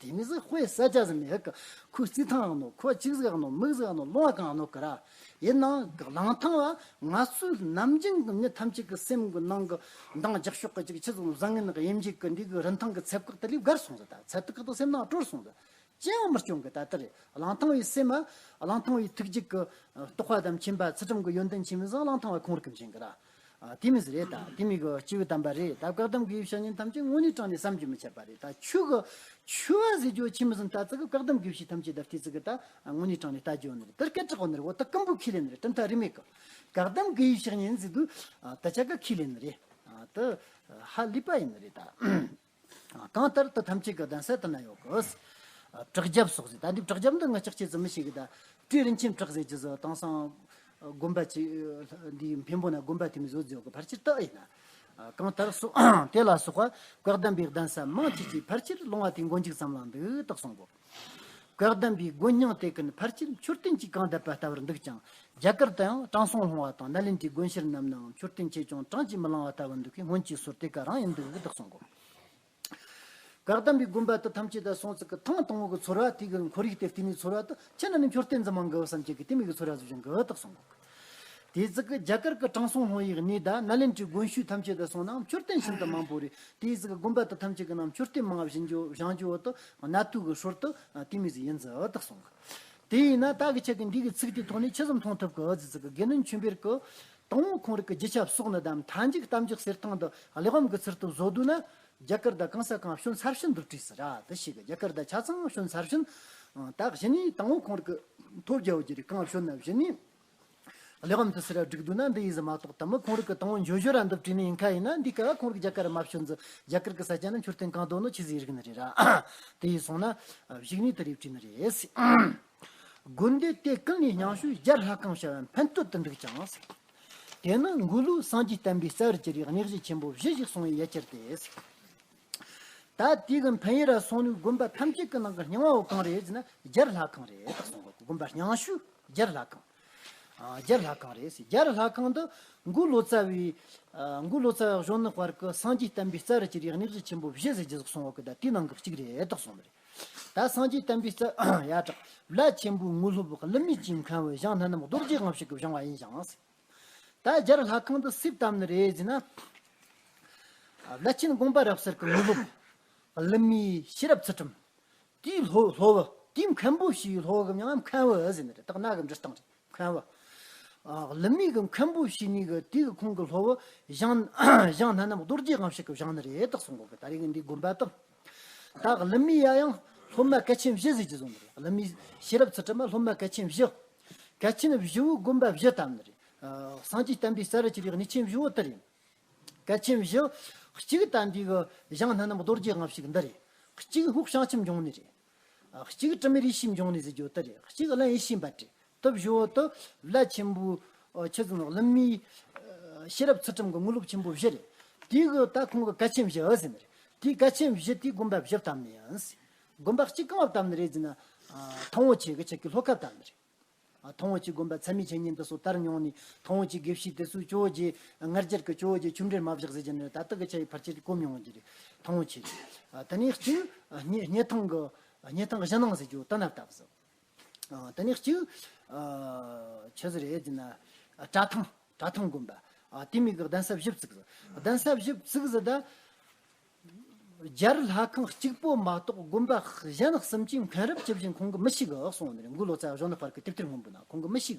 དེ་མི་ཟིག་དཔེ་ས་ཆ་ཟིན་མི་ཧ་གི། ཁོའི་རྩིས་ཐང་ཨང་ནོ། ཁོ་གཅིག་ཟིག་ཨང་ནོ། མིག་ཟིག་ཨང་ནོ། ལོང་ཨ་གང་ཨང་ནོ་གི་ར། ཡིན་ནའང་གླང་ཐང་བ་ང་ཚོའི་ནམ་རྒྱུན་གི་མྱི་ཐམས་ཅད་ཀྱི་སེམས་གི་ནང་གི་འདང་རྒྱག་ཕྱོགས་གི་ཅིག་ཆི་ཟིག་བཟང་ངན་གི་དབྱེ་འབྱེད་གི་འདི་གི་རིན་ཐང་གི་ཚད་བཀག་དེ་ལས་བརྒལ་སོང་ཟིག་ད་ཚད་བཀག་དེ་སེམས་ནང་དཀྲོལ་སོང་ཟིག་ཅི་ཡང་མི་སྐྱོན་གི། ད་ལྟ་རེད། གླང་ཐང་བའི་སེམས་མ། གླང་ཐང་བའི་ཐུགས་རྒྱུད་ཀྱི་རྟོགས་པ་དང་མཁྱེན་པ་ཚུལ་ཁྲིམས་ཀྱི་ཡོན་ཏན་ཆེན་མོ་ཟིག་གླང་ཐང་བ་ཁོང་རིག་གི་མཁྱེན་གི་ར། ཨ། དེ་མི་ཟིག་རེད། ད་དེ་མི་གི་སྐྱེས་བུ་དམ་པ་རེད། ད་བཀའ་གདམས་དགེ་བའི་བཤེས་གཉེན་ཐམས་ཅད་དངོས་གནས་དྲང་ནས་བསམ་གྱིས་མི་ཁྱབ་པ་རེད། ད་ཆོས་གི་ཆོས་བ་ཟེར་རྒྱུ་ཆི་མོ་ཟིག་ད་ཙི་གི་བཀའ་གདམས་དགེ་བའི་བཤེས་ཐམས་ཅད་ད་བལྟས་ཙི་གི་ད་དངོས་གནས་དྲང་ནས་ལྟ་རྒྱུ་ནི་རེད། ད་སྐད་གྲགས་པོ་ནི་རེད། འོ་ད་སྐམ་པོ་ཁས་ལེན་ནི་རེད། གྲུབ་མཐའ་རིས་མེད་གི། བཀའ་གདམས་དགེ་བའི་བཤེས་གཉེན་ཟེར་དུས། ཨ། ད་ཆ་ག་ཁས་ལེན་ནི་རེད། ཨ། ད་ཧ་ལས་པ་ཡིན་ནི་རེད་ད། གང་ལྟར་དུ་ཐམས་ཅད་ཀྱི་གདན་ས་དུ་ན་ཡོད་གི། བྲག་རྒྱབ་སོགས་ཟེར། ད་འདི་བྲག་རྒྱབ་འདི་ང་ཅག་ཅེས་ཙི་མི་ཤེས་གི། ད་སྤྲེའུ་རིན་ཆེན་བྲག་ཟེར་གྱི་ཟོ་དེང་སང་དགོན་པ་ཅིག་འདིའི་མཐོན་པོ་ན་དགོན་པ་དེ་མི་བཟོ་རྒྱུ་གི་ཕལ་ཆེར་དག་ཡིན་ན། གང་ལྟར་སོ་དེ་ལ་སོགས་པ་བཀའ་གདམས་པའི་གདན་ས་མང་ཆེ་ཆེ་ཕལ་ཆེར་ལུང་བ་དེའི་མགོ་མཇུག་ཙམ་ལ་འདུག་དག་གསུང་གོ། བཀའ་གདམས་པའི་དགོན་རྙིང་དེ་ཀུན་ཕལ་ཆེར་མཆོད་རྟེན་གྱིས་གང་བསྡད་པ་ལྟ་བུར་འདུག་ཀྱང་། རྒྱ་གར་དུའང་དྲང་སྲོང་ལྷུང་བ་དང་ནཱ་ལེནྡྲའི་དགོན་ཤར་རྣམས་ནའང་མཆོད་རྟེན་ཆེ་ཆུང་གྲངས་ཀྱིས་མི་ལང་བ་ལྟ་བུར་འདུག་པས་སྔོན་གྱི་སྲོལ་དེ་ག་རང་ཡིན་འདུག་གི་དག་གསུང་གོ། བཀའ་གདམས་པའི་དགོན་པ་དུ་ཐམས་ཅད་དུ་སོང་ཚིག་གི་ཐེངས་དང་པོ་གི་ཚོར་བ་དེ་གི་ཁོར་ཡུག་དེ་བལྟས་ནས་ཚོར་བ་དུ་ཁྱེད་རྣམས་ནི་མཆོད་རྟེན་ཙམ་མང་གི་བསམ་གྱི་གི་དེ་མོ་གི་ཚོར་བ་བཟོ་བཞིན་གི་དག་གསུང་གོ། དེ་ཟིག་གི་རྒྱ་གར་གི་དྲང་སྲོང་ལྷུང་བའི་གནས་ད་ནཱ་ལེནྡྲའི་དགོན་ཤུལ་ཐམས་ཅད་དུ་སོང་ནའང་མཆོད་རྟེན་ཤིན་ཏུ་མང་པོ་རེད། དེ་ཟིག་གི་དགོན་པ་དུ་ཐམས་ཅད་གི་ནང་མཆོད་རྟེན་མང་བ་བཞེངས་རྒྱུ་བཞེངས་རྒྱུ་བོ་དུ་གནད་དུ་གི་སྲོལ་དུ་དེ་མོ་ཟིག་ཡིན་ཟིག་དག་གསུང་གི། དེ་ཡིན་ན་ད་གི་ཆ་གི་འདི་གི་ཚིག་དེ་ཐོག་ནས་ཆི་ཟིག་མཐོང་ཐུབ་གི་ཟིག་ཟིག་གི། དགེ་འདུན་ཆོས་འཕེལ་གི་དང་པོ་ཁོང་རིག་གི་རྒྱུ་ཆ་བསོག་ནི་དང་མཐའ་མཇུག་གཏམ་རྒྱུད་གསེར་ཐང་དུ་གླེགས་བམ་གི་ཚུལ་དུ་བཟོ་དུས་ན། རྒྱ་གར་ད་གང་ས་གང་བྱོན་ཚར་ཕྱིན་འདུག་བྲིས་ཟེར་ར། དེ་ཞིག་གི་རྒྱ་གར་ད་ཆ་ཚང་བྱོན་ཚར་ཕྱིན། ད་གཞི་ནས་དང་པོ་ཁོང་རིག་གི་ཐོབ་རྒྱ་བོ་རྒྱུ་རེད། གང་བྱོན་ན་གཞི་ནས་གླེགས་བམ་དུ་ཟེར་ར་བསྒྲིགས་དུས་ན་འདི་ཡིན་ཟེར་མ་གཏོགས། དེ་མོ་ཁོང་རིག་གི་དང་པོ་འབྱོར་འབྱོར་ར་འདུག་བྲིས་ནི་ཡིན་ཁ་ཡིན་ན། འདི་ག་ཁོང་རིག་རྒྱ་གར་མ་བྱོན་ཟིག་རྒྱ་གར་གི་ས་ཆ་ན་མཆོད་རྟེན་གང་འདུག་ནོ་ཆི་ཟིག་ཡིན་གི་ནི་རེད་ར། དེ་ཡིན་སོང་ན་གཞུག་ནས་དེ་རེ་བྲིས་ནི་རེད། དགོན་སྡེ་དེ་ཀུན་ནས་རྙིང་ཤོས་རྒྱལ་ལྷ་ཁང་བྱ་བ་ཕན་བཏོད་དུ་འདུག་ཀྱང་། དེ་ནི་མགོ་ལོག་སངས་རྒྱས་བསྟན་པའི་རྩ་བར་གྱུར་པའི་གནས་གཞི་ཆེན་པོ་བཞི་ཞིག་གསུངས་པའི་ཡ་གྱལ་ཏེ། ད་དེ་གི་ཕན་ཡུལ་ར་སོང་ནས་དགོན་པ་ཐམས་ཅད་ཀྱི་ནང་གི་རྙིང་བ་བོ་གང་རེད་ཟེར་ན་རྒྱལ་ལྷ་ཁང་རེད་དག་གསུང་གོ། དགོན་པ་རྙིང་ཤོས་རྒྱལ་ལྷ་ཁང་། ཨ། རྒྱལ་ལྷ་ཁང་རེད་ཟེར། རྒྱལ་ལྷ་ཁང་འདི་མགོ་ལོ་ཙཱ་བའི། ཨ། མགོ་ལོ་ཙཱ་བ་གཞོན་ནུ་དཔལ་གྱི་སངས་རྒྱས་བསྟན་པའི་རྩ་བར་གྱུར་པའི་གནས་གཞི་ཆེན་པོ་བཞི་ཟེར་རྒྱུ་ཟིག་གསུངས་ཡོད་གི། ད་དེའི་ནང་གི་གཅིག་རེད་དག་གསུངས་ནི་རེད། ད་སངས་རྒྱས་བསྟན་པའི་རྩ། ཡ་དྲག་བླ་ཆེན་པོའི་ངོ་སློབ་ཀླུ་མེས་ཀྱིས་མཁན་བུ་ཞང་སྣ་ནམ་རྡོ་རྗེ་དབང་ཕྱུག་གིས་བཞེངས་པ་ཡིན་ཞིང་། ད་རྒྱལ་ལྷ་ཁང་འདི་སུས་བཏབ་ནི་རེད་ཟེར་ན། བླ་ཆེན་དགོངས་པ་རབ་གསལ་གྱི་ངོ་སློབ། ཀླུ་མེས་ཤེས་རབ་ཚུལ་ཁྲིམས། དེའི་སློབ་སློབ་བུ། དེའི་མཁན་པོ་ཞིག་སློབ་བུ་གི་མྱིང་ང་མཁན་བུ་ཟེར་ནི་རེད། དག་སྣ་གི་འབྲི་སྟངས་རེད། མཁན་བུ། ཨ། ཀླུ་མེས་གི་མཁན་པོ་ཞིག་ནི་གི་དེ་གི་ཁོང་གི་སློབ་བུ་ཞང་ཞང་སྣ་ནམ་རྡོ་རྗེ་དབང་ཕྱུག་གིས་བཞེངས་ནི་རེད་དག་གསུང་གོ་གི། ད་རེས་གི་འདི་དགོན་པ་དག་ད་ཀླུ་མེས་ཡ་ཡང་སློབ་མ་གལ་ཆེན་བཞི་ཟེར་གྱི་བཟོ་ནི་རེད། ཀླུ་མེས་ཤེས་རབ་ཚུལ་ཁྲིམས་མ་སློབ་མ་གལ་ཆེན་བཞི། གལ་ཆེན་བཞི་བོའི་དགོན་པ་བཞི་བཏབ་ནི་རེད། ཨ། སངས་རྒྱས་བསྟན་པའི་རྩ་བར་གྱུར་པའི་གནས་ཆེན་བཞི་བོ་དེ་རེད། གལ་ཆེན་བཞི། གཅིག་ད་འདི་གི་ཞང་སྣ་ནམ་རྡོ་རྗེ་དབང་ཕྱུག་འདི་རེད། གཅིག་ཧཱུྃ་བྱང་ཆུབ་འབྱུང་གནས་རེད། གཅིག་དྲི་མེད་ཡེ་ཤེས་འབྱུང་གནས་ཟེར་རྒྱུ་དེ་རེད། གཅིག་རླན་ཡེ་ཤེས་འབར་བྲལ། དེ་བཞི་བོ་དེ་བླ་ཆེན་པོ། ཨ། ཆི་ཟེར་ན་ཀླུ་མེས། ཨ། ཤེས་རབ་ཚུལ་ཁྲིམས་ཀྱི་ངོ་སློབ་ཆེན་པོ་བཞི་རེད། དེ་གི་ད་ཁོང་གི་གལ་ཆེན་བཞི་ཟེར་ནི་རེད། དེའི་གལ་ཆེན་བཞི་དེའི་དགོན་པ་བཞི་བཏབ་ནི་ཡིན། དགོན་པ་གཅིག་གང་བ་བཏབ་ནི་རེད་ཟེར་ན། ཨ། ཐང་བོ་ཆེ་གི་ཆེ་གི་ལྷོ་ཁ་བཏབ་ནི་རེད། ཨ། ཐང་བོ་ཆེ་དགོན་པ་ཚད་མའི་འཆད་ཉན་དེ་ཚོ་དར་མྱོང་ནས། ཐང་བོ་ཆེ་དགེ་བཤེས་དེ་ཚོས་ཇོ་བོ་རྗེ་ང་རྒྱལ་གྱི་ཇོ་བོ་རྗེ་ཆོས་འབྲེལ་མ་བཞག་ཟེར་གྱི་ནི་ད་ལྟ་གི་ཆ་ཡི་ཕལ་ཆེར་གོ་མྱོང་གི་རེད། ཐང་བོ་ཆེ་རེད། ཨ། དེ་ནས་གཅིག་སྙེ་སྙེ་ཐང་གི་སྙེ་ཐང་གཞི་ནང་ཟེར་རྒྱུ་དེ་ན་བཏབ་ཟིག་ཨ། དེ་ནས་གཅིག་ཨ། ཆི་ཟིག་རེད་ཟེར་ན། ཨ། གྲྭ་ཐང་། གྲྭ་ཐང་དགོན་པ། ཨ། དེ་མོ་གི་གདན་ས་བཞི་བཙུགས་ཟིག་གདན་ས་བཞི་བཙུགས་ཟིག་ད། རྒྱལ་ལྷ་ཁང་གཅིག་པོ་མ་གཏོགས་དགོན་པ་གཞན་གསུམ་གྱི་མཁན་རབས་ཇི་བཞིན་ཁོང་གིས་མི་ཤེས་གི་གསུངས་ནི་རེད། མགོ་ལོ་ཙཱ་བ་གཞོན་ནུ་དཔལ་གྱི་དེབ་ཐེར་སྔོན་པོ་ན་ཁོང་གིས་མི་ཤེས་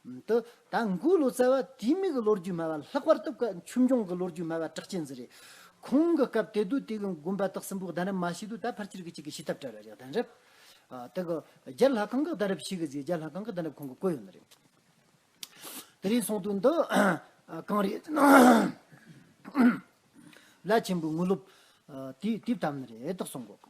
གི། དེ་ད་མགོ་ལོ་ཙཱ་བ་དེ་མོ་གི་ལོ་རྒྱུས་སྨྲ་བ། ལྷག་པར་དུ་ཆོས་འབྱུང་གི་ལོ་རྒྱུས་སྨྲ་བ་གྲགས་ཅན་ཟིག་རེད། ཁོང་གི་སྐབས་དེ་དུས་དེ་གི་དགོན་པ་དག་གསུམ་པོ་གདན་རབས་མ་ཕྱེས་དུས་ད་ཕལ་ཆེར་གི་གཅིག་གི་ཤེས་ཐབས་བྲལ་བ་རེད། གདན་རབས། ཨ་དེ་གི་རྒྱལ་ལྷ་ཁང་གི་གདན་རབས་ཤིག་གི་ཟིག་རྒྱལ་ལྷ་ཁང་གི་གདན་རབས་ཁོང་གི་བཀོད་ཡོད་ནི་རེད། དེ་རིང་སོང་དུས་འདི་ཨ་གངས་རི་ལ་ཆེན་པོའི་ངོས་ལོབ་ཨ་དེ་དེ་བཏབ་ནི་རེད་དག་སོང་གོ།